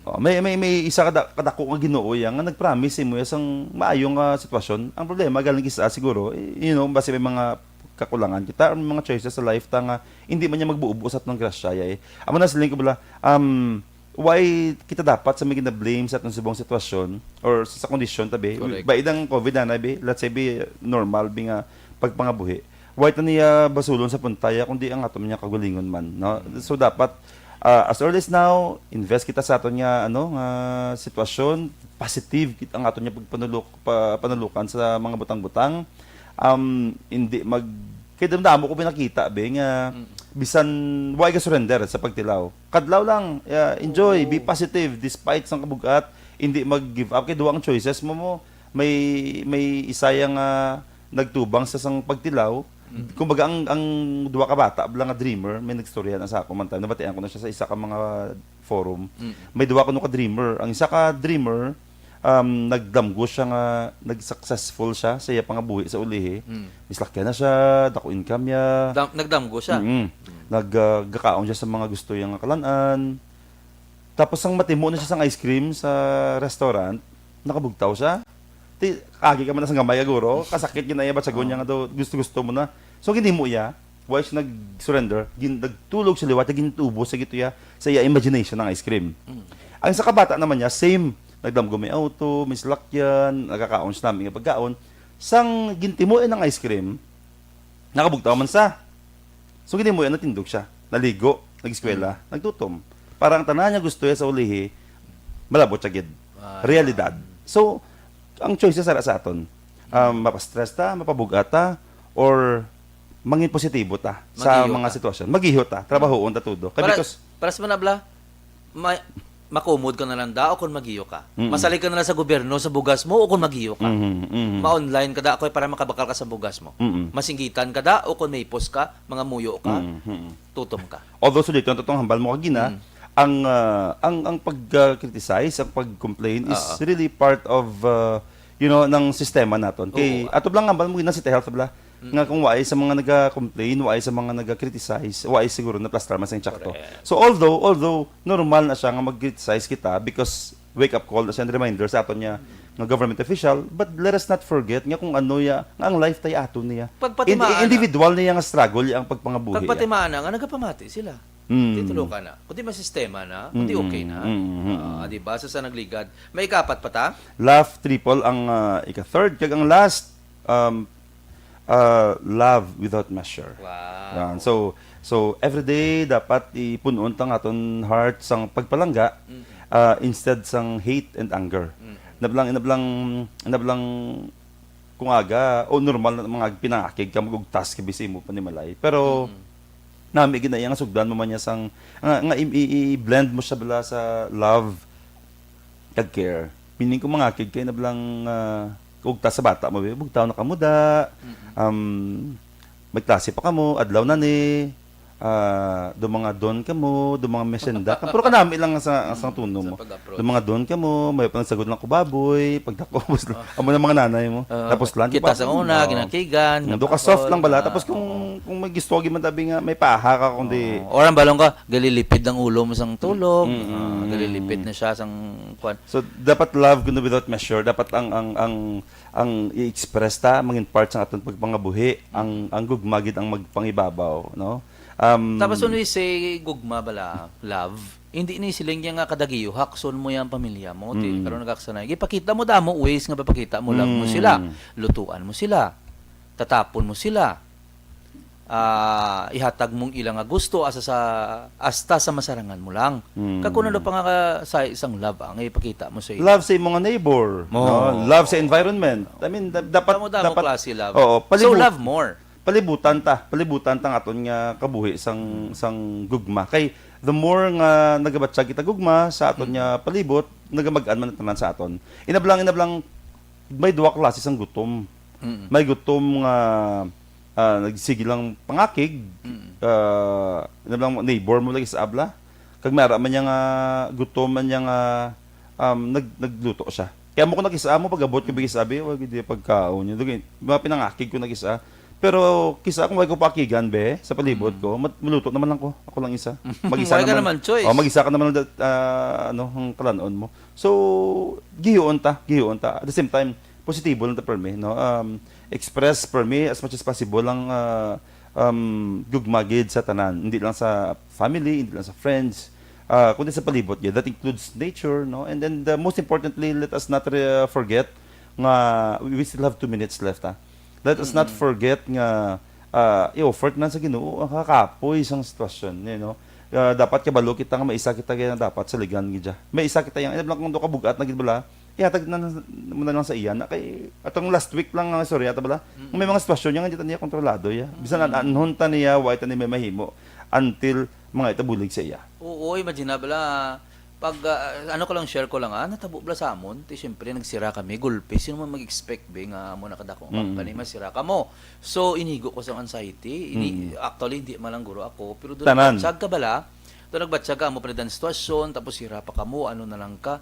Oh, may may may isa kada kadako nga Ginoo yang nga nag-promise mo sang maayong ah, sitwasyon. Ang problema galing isa siguro, eh, you know, basi may mga kakulangan kita or may mga choices sa life ta nga hindi man niya magbuo-buo sa atong grasya ya eh. Amo na siling ko bala, um, why kita dapat sa may gina-blame sa atong subong sitwasyon or sa, sa kondisyon tabi? Correct. Ba idang covid na bi, let's say bi normal bi nga pagpangabuhi. Why ta niya basulon sa puntaya kundi ang ato niya kagalingon man, no? So dapat ah, as early as now, invest kita sa aton nga ano nga sitwasyon, positive kit ang aton nga pagpanulok pa, panulukan sa mga butang-butang. Um, hindi mag kay damdamo ko pinakita be nga bisan wa ka surrender sa pagtilaw. Kadlaw lang, yeah, enjoy, be positive despite sang kabugat, hindi mag give up kay duha ang choices mo mo. May may isa yang ah, nagtubang sa sang pagtilaw. Kumbaga ang ang duha ka bata bala nga dreamer, may nagstorya na sa ako man time. Nabatian ko na siya sa isa ka mga forum. May duha kuno ka dreamer. Ang isa ka dreamer um, nagdamgo siya nga nag-successful siya sa iya pangabuhi sa ulihi. Mislakyan na siya, dako income niya. Dam- nagdamgo siya. Mm. Nag ah, gakaon siya sa mga gusto niya nga kalan-an. Tapos ang matimo na siya sa ice cream sa restaurant, nakabugtaw siya. Ti, kagi ka man sa gamay, guro. Kasakit yun na iya, batsagon niya nga daw, gusto-gusto mo na. So, ginhimo iya, wa siya nag-surrender, gin-, nagtulog siya liwat, gintubo sa gito iya, sa iya imagination ang ice cream. Mm. Ang sa kabata naman niya, same. Nagdamgo may auto, may salakyan, nagkakaon siya namin nga pagkaon. Sang gintimo ang ice cream, nakabugtaw man sa. So, gini mo yan, natindog siya. Naligo, nag-eskwela, Mm. nagtutom. Para ang tanan niya gusto niya sa ulihi, malabot siya gid. Ah, Realidad. So, ang choices ara sa aton. Um, mapastress ta, mapabugat ta, or mangin positibo ta sa Magiyo mga ta. sitwasyon. Magiyo ta, trabahoon ta todo. Kay Para, because para sa manabla, ma-, makumod ka na lang da o kung magiyo ka. Mm-mm. Masalig ka na lang sa gobyerno sa bugas mo o kung magiyo ka. Mhm, mhm. Ma-online ka da, ako'y para makabakal ka sa bugas mo. Mm-mm. Masinggitan ka da o kung may pos ka, mga muyo ka, Mm-mm, mm-mm. tutom ka. Although, so dito, ang totoong hambal mo kagina, Mm. ang, ah, ang, ang pag-, ah, criticize, ang pag-complain is Oo. really part of, ah, you know, ng sistema naton. Kay, Oo. ato lang hambal mo gina, City Health, bla, Mm. nga kung waay sa mga naga-complain, waay sa mga naga-criticize, waay siguro na plastar man sa insakto. Correct. So, although, although normal na siya nga mag-criticize kita because wake-up call na siya and reminder sa aton niya nga government official, but let us not forget nga kung ano ya, nga ang life tay ato niya. Pagpatimaan Indi-, na. individual niya nga struggle ya ang pagpangabuhi ya. Pagpatimaan na nga nagapamati sila. Mm. Titulo ka na. Kundi may sistema na, kundi Mm, okay na. mm, mm, mm. Ah, di ba? Sa, sa nagligad. May ikapat pa ta? Laugh triple ang, ah, ika-third. Kag ang last, um, ah, love without measure. Wow. Yan. So, so every day dapat ipun-on ta ang aton heart sang pagpalangga, Mm. ah, instead sang hate and anger. Mm. Nablang, nablang, nablang kung aga, o normal na mga pinangakig ka, mag-ugtas ka, bisi mo panimalay. Pero, Mm. nami gid na iya nga sugdan mo man niya sang, nga, nga i-, i-, i-blend mo siya bala sa love kag care. Meaning, kung mangakig kay nablang, ah, ugtas sa bata mo, be, bugtaw na kamo da. Mm-mm. Um, may klase pa kamo, adlaw na ni, ah, do mga don kamo, do mga mesenda ka. Pero kanami lang sa, sa tono Sa mo. pag-approach. Do mga don kamo, may panagsagod lang ko baboy, pagdako, Ah. amo na mga nanay mo. Ah, Tapos lang, kita di ba? sa una, Oo. ginakigan, Nga, do ka soft lang bala. oo. Tapos kung, Oo. kung may gusto ka, man tabi nga, may paha ka, kundi Oo. Or ang balong ka, galilipid ang ulo mo sang tulog. Mm, mm, Ah, mm, galilipid mm. na siya sang kwan. So, dapat love kuno without measure. Dapat ang, ang, ang, ang i-express ta, mangin part sa aton pagpangabuhi, ang, ang gugma gid ang magpangibabaw, no? Um, Tapos when we say gugma bala, love, hindi ni siling niya nga kadagiyo, hakson mo yang pamilya mo, ti, Mm. karon nagaksanay. Ipakita mo damo ways nga papakita mo, love mo Mm. sila, lutuan mo sila, tatapon mo sila. Ah, ihatag mong ila nga gusto asa sa, hasta sa masarangan mo lang. Mm. Kag kung ano pa nga ka, sa isang love, ang ipakita mo sa ila. Love sa imo nga neighbor, Mo. no? Love sa environment. I mean, da-, dapat, Damo-damo dapat, klase love. oo, So, palibut-, love more. palibutan ta, palibutan ta ang aton nga kabuhi sang, Mm. sang gugma. Kay, the more nga nagabatyag kita gugma sa aton Mm. nga palibot, nagamag-an man ang tanan sa aton. Inablang, inablang, may duha klase sang gutom. Mm. May gutom nga, ah, nagsige lang pangakig, Mm. ah, inablang neighbor mo lagi sa abla. Kag may ara man niya nga gutom man niya nga, um, nag-, nagluto siya. Kaya mo ko nakisa mo, pag-abot ko, Mm. bigis abi, wag di pagkaon niya. Dugi, mga pinangakig ko nakisa. Pero kisa kung wag ko pakigan, be, sa palibot Mm. ko, mat-, maluto naman lang ko. Ako lang isa. Mag-isa Wala ka naman. naman choice. Oh, mag-isa ka naman lang dat-, ah, ano, ang kalanon mo. So, gihiuon ta, gihiuon ta. At the same time, positibo lang ta permi, no? Um, express permi as much as possible ang, ah, um, gugma gid sa tanan. Hindi lang sa family, hindi lang sa friends, ah, kundi sa palibot gid. That includes nature, no? And then, the most importantly, let us not re-, forget nga we still have two minutes left, ha? Let us not Mm. forget nga, ah, i-offer na sa Ginoo ang kakapoy sang sitwasyon, you know? Ah, dapat kabalo kita nga may isa kita nga dapat saligan gid siya. May isa kita yang, eh, lang kung do ka bugat na gid bala, ihatag na, mo na lang sa iya na kay atong last week lang nga istorya ta bala. Mm. May mga sitwasyon niya nga di ta niya kontrolado ya. Bisan Mm. an-, anhon ta niya, wa ta niya may mahimo until mga itabulig sa iya. Oo, imagine na bala, pag, ah, ano ko lang, share ko lang, ah, natabo bala sa amon, ti siyempre nagsira kami, gulpi, sino man mag-expect, be, nga amo na kadako ang Mm. company, masira ka mo. So, inigo ko sa anxiety, ini, Mm. actually, hindi man lang guro ako, pero doon Tanan. nagbatyag ka bala, doon nagbatyag ka, amo pa na ang sitwasyon, tapos hira pa ka mo, ano na lang ka.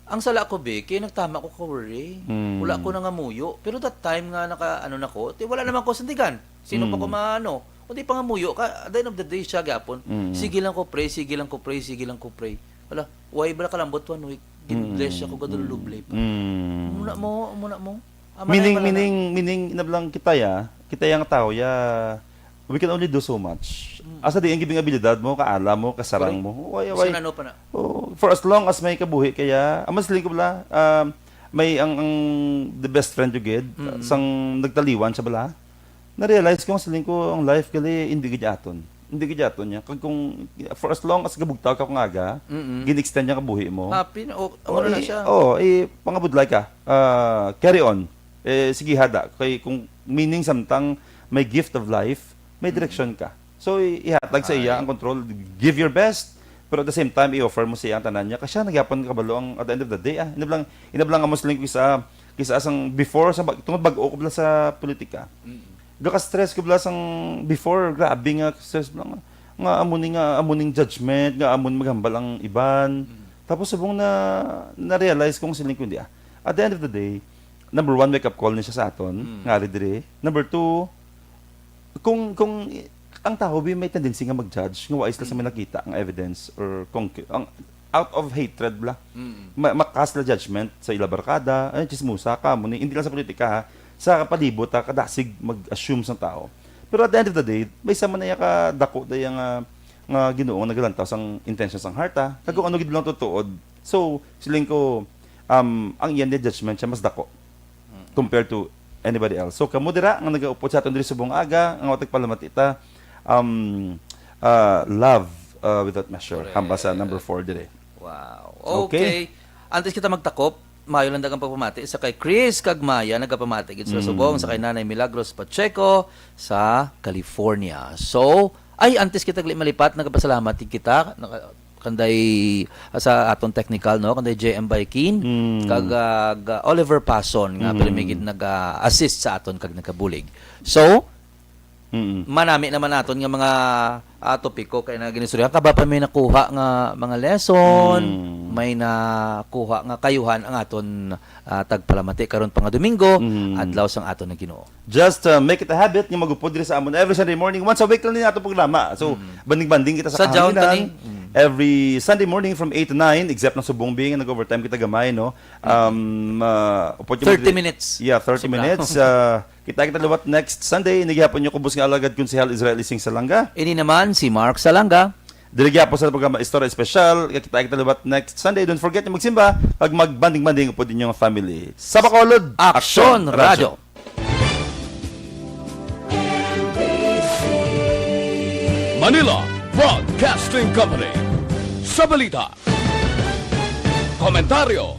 Ang sala ko, be, kay nagtama ko ka worry. Mm. Wala ko nangamuyo. Pero that time nga naka, ano na ko, ti wala naman ko sandigan. Sino pa Mm. ko maano? Kundi pangamuyo ka, at the end of the day, siya gyapon. Mm. Sige lang ko pray, sige lang ko pray, sige lang ko pray. Wala, why bala kalambot one week? Mm, bless ako, mm, gadulubli pa. Mm. Muna mo, muna mo. Ama na Meaning, yung malala. meaning, meaning, inablang kita ya, kita yang tao ya, we can only do so much. Mm. Asa di ang gibing abilidad mo, kaala mo, kasarang Correct. mo. Way, Gusto way. na ano pa na. Oh, for as long as may kabuhi kaya, ang mas lingko bala, um, may ang, ang the best friend you get, Mm. sang nagtaliwan siya bala, na-realize ko, ang siling ko, ang life gali, hindi gid aton. Hindi gid aton niya. Kag kung, for as long as gabugtaw ka kung aga, Mm-mm. gin-extend niya kabuhi mo. Happy na, oh, ano na eh, siya. Oh, eh, pangabudlay ka. Ah, carry on. Eh, sige, hada. Kay kung meaning samtang may gift of life, may direction ka. So, i- ihatag sa iya Ay. ang control. Give your best. Pero at the same time, i-offer mo sa iya ang tanan niya. Kasi siya, nagyapon kabalo ang, at the end of the day, ah. Inablang, inablang amo siling ko kisa, kisa sang before, sa, bag- tungod bag-o ko bala sa politika. Mm. Gaka-stress ko bala sang before, grabe nga stress bala nga, nga amo ni nga, amo ning judgment, nga amo ni maghambal ang iban. Mm. Tapos subong na, na-realize ko ang siling ko, hindi ah. At the end of the day, number one, wake-up call ni siya sa aton, Mm. nga ari diri. Number two, kung, kung ang tao bi may tendency nga mag-judge, nga wais lang sa may nakita ang evidence or kung ang out of hatred bla. Mm. Ma makas la judgment sa ila barkada, ay chismosa ka mo ni, hindi lang sa politika ha, sa palibot ha, kadasig mag-assume sang tao. Pero at the end of the day, may sama na iya ka dako da iya nga, nga Ginoo nga nagalantaw sang intention sang heart ha. Kag kung ano gid lang tutuod. So, siling ko, um, ang iya ni judgment siya mas dako compared to anybody else. So, kamo dira nga nagaupod sa aton diri subong aga, nga tagpalamati ta, um, uh, love uh, without measure. Correct. Hamba sa number four diri. Wow. Okay. Okay. Antes kita magtakop, mayo lang dagang pagpamati sa kay Chris kag Maya, nagapamati gid sa Mm. subong, sa kay Nanay Milagros Pacheco sa California. So, ay, antes kita gali malipat, nagapasalamat gid kita naka- kanday, ah, sa aton technical, no, kanday J M Baikin, Mm. kag ah, ga- Oliver Pason nga Mm. pirmi gid nag-assist sa aton kag nagkabulig. So, Mm. manami naman naton nga mga ah, topiko kay na ginistorya. Kaba pa may nakuha nga mga lesson, Mm. may nakuha nga kayuhan ang aton ah, tagpalamati karon pa nga Domingo, Mm. adlaw sang aton nga Ginoo. Just uh, make it a habit nga magupod diri sa amon every Sunday morning. Once a week lang ni ato programa. So, Mm. banding-banding kita sa Sa Jaon kahanginan. tani. Mm. Every Sunday morning from eight to nine, except na subong bi nga nag-overtime kita gamay, no? Um, uh, upod yung Thirty mga- minutes. Yeah, thirty Sobra. minutes. Uh, kita kita liwat next Sunday. Ini gihapon yung kubos nga alagad Konsehal Israel Ising Salanga. Ini naman si Mark Salanga. Diri gihapon sa programa Istorya Espesyal. Kita kita liwat next Sunday. Don't forget yung magsimba pag magbanding-banding upod inyong family. Sa Bacolod, Aksyon Radio. Manila Broadcasting Company. Sa balita, komentaryo,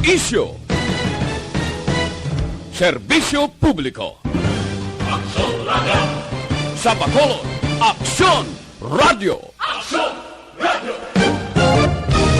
isyu, serbisyo publiko. Aksyon Radio. Sa Bacolod, Aksyon Radio. Aksyon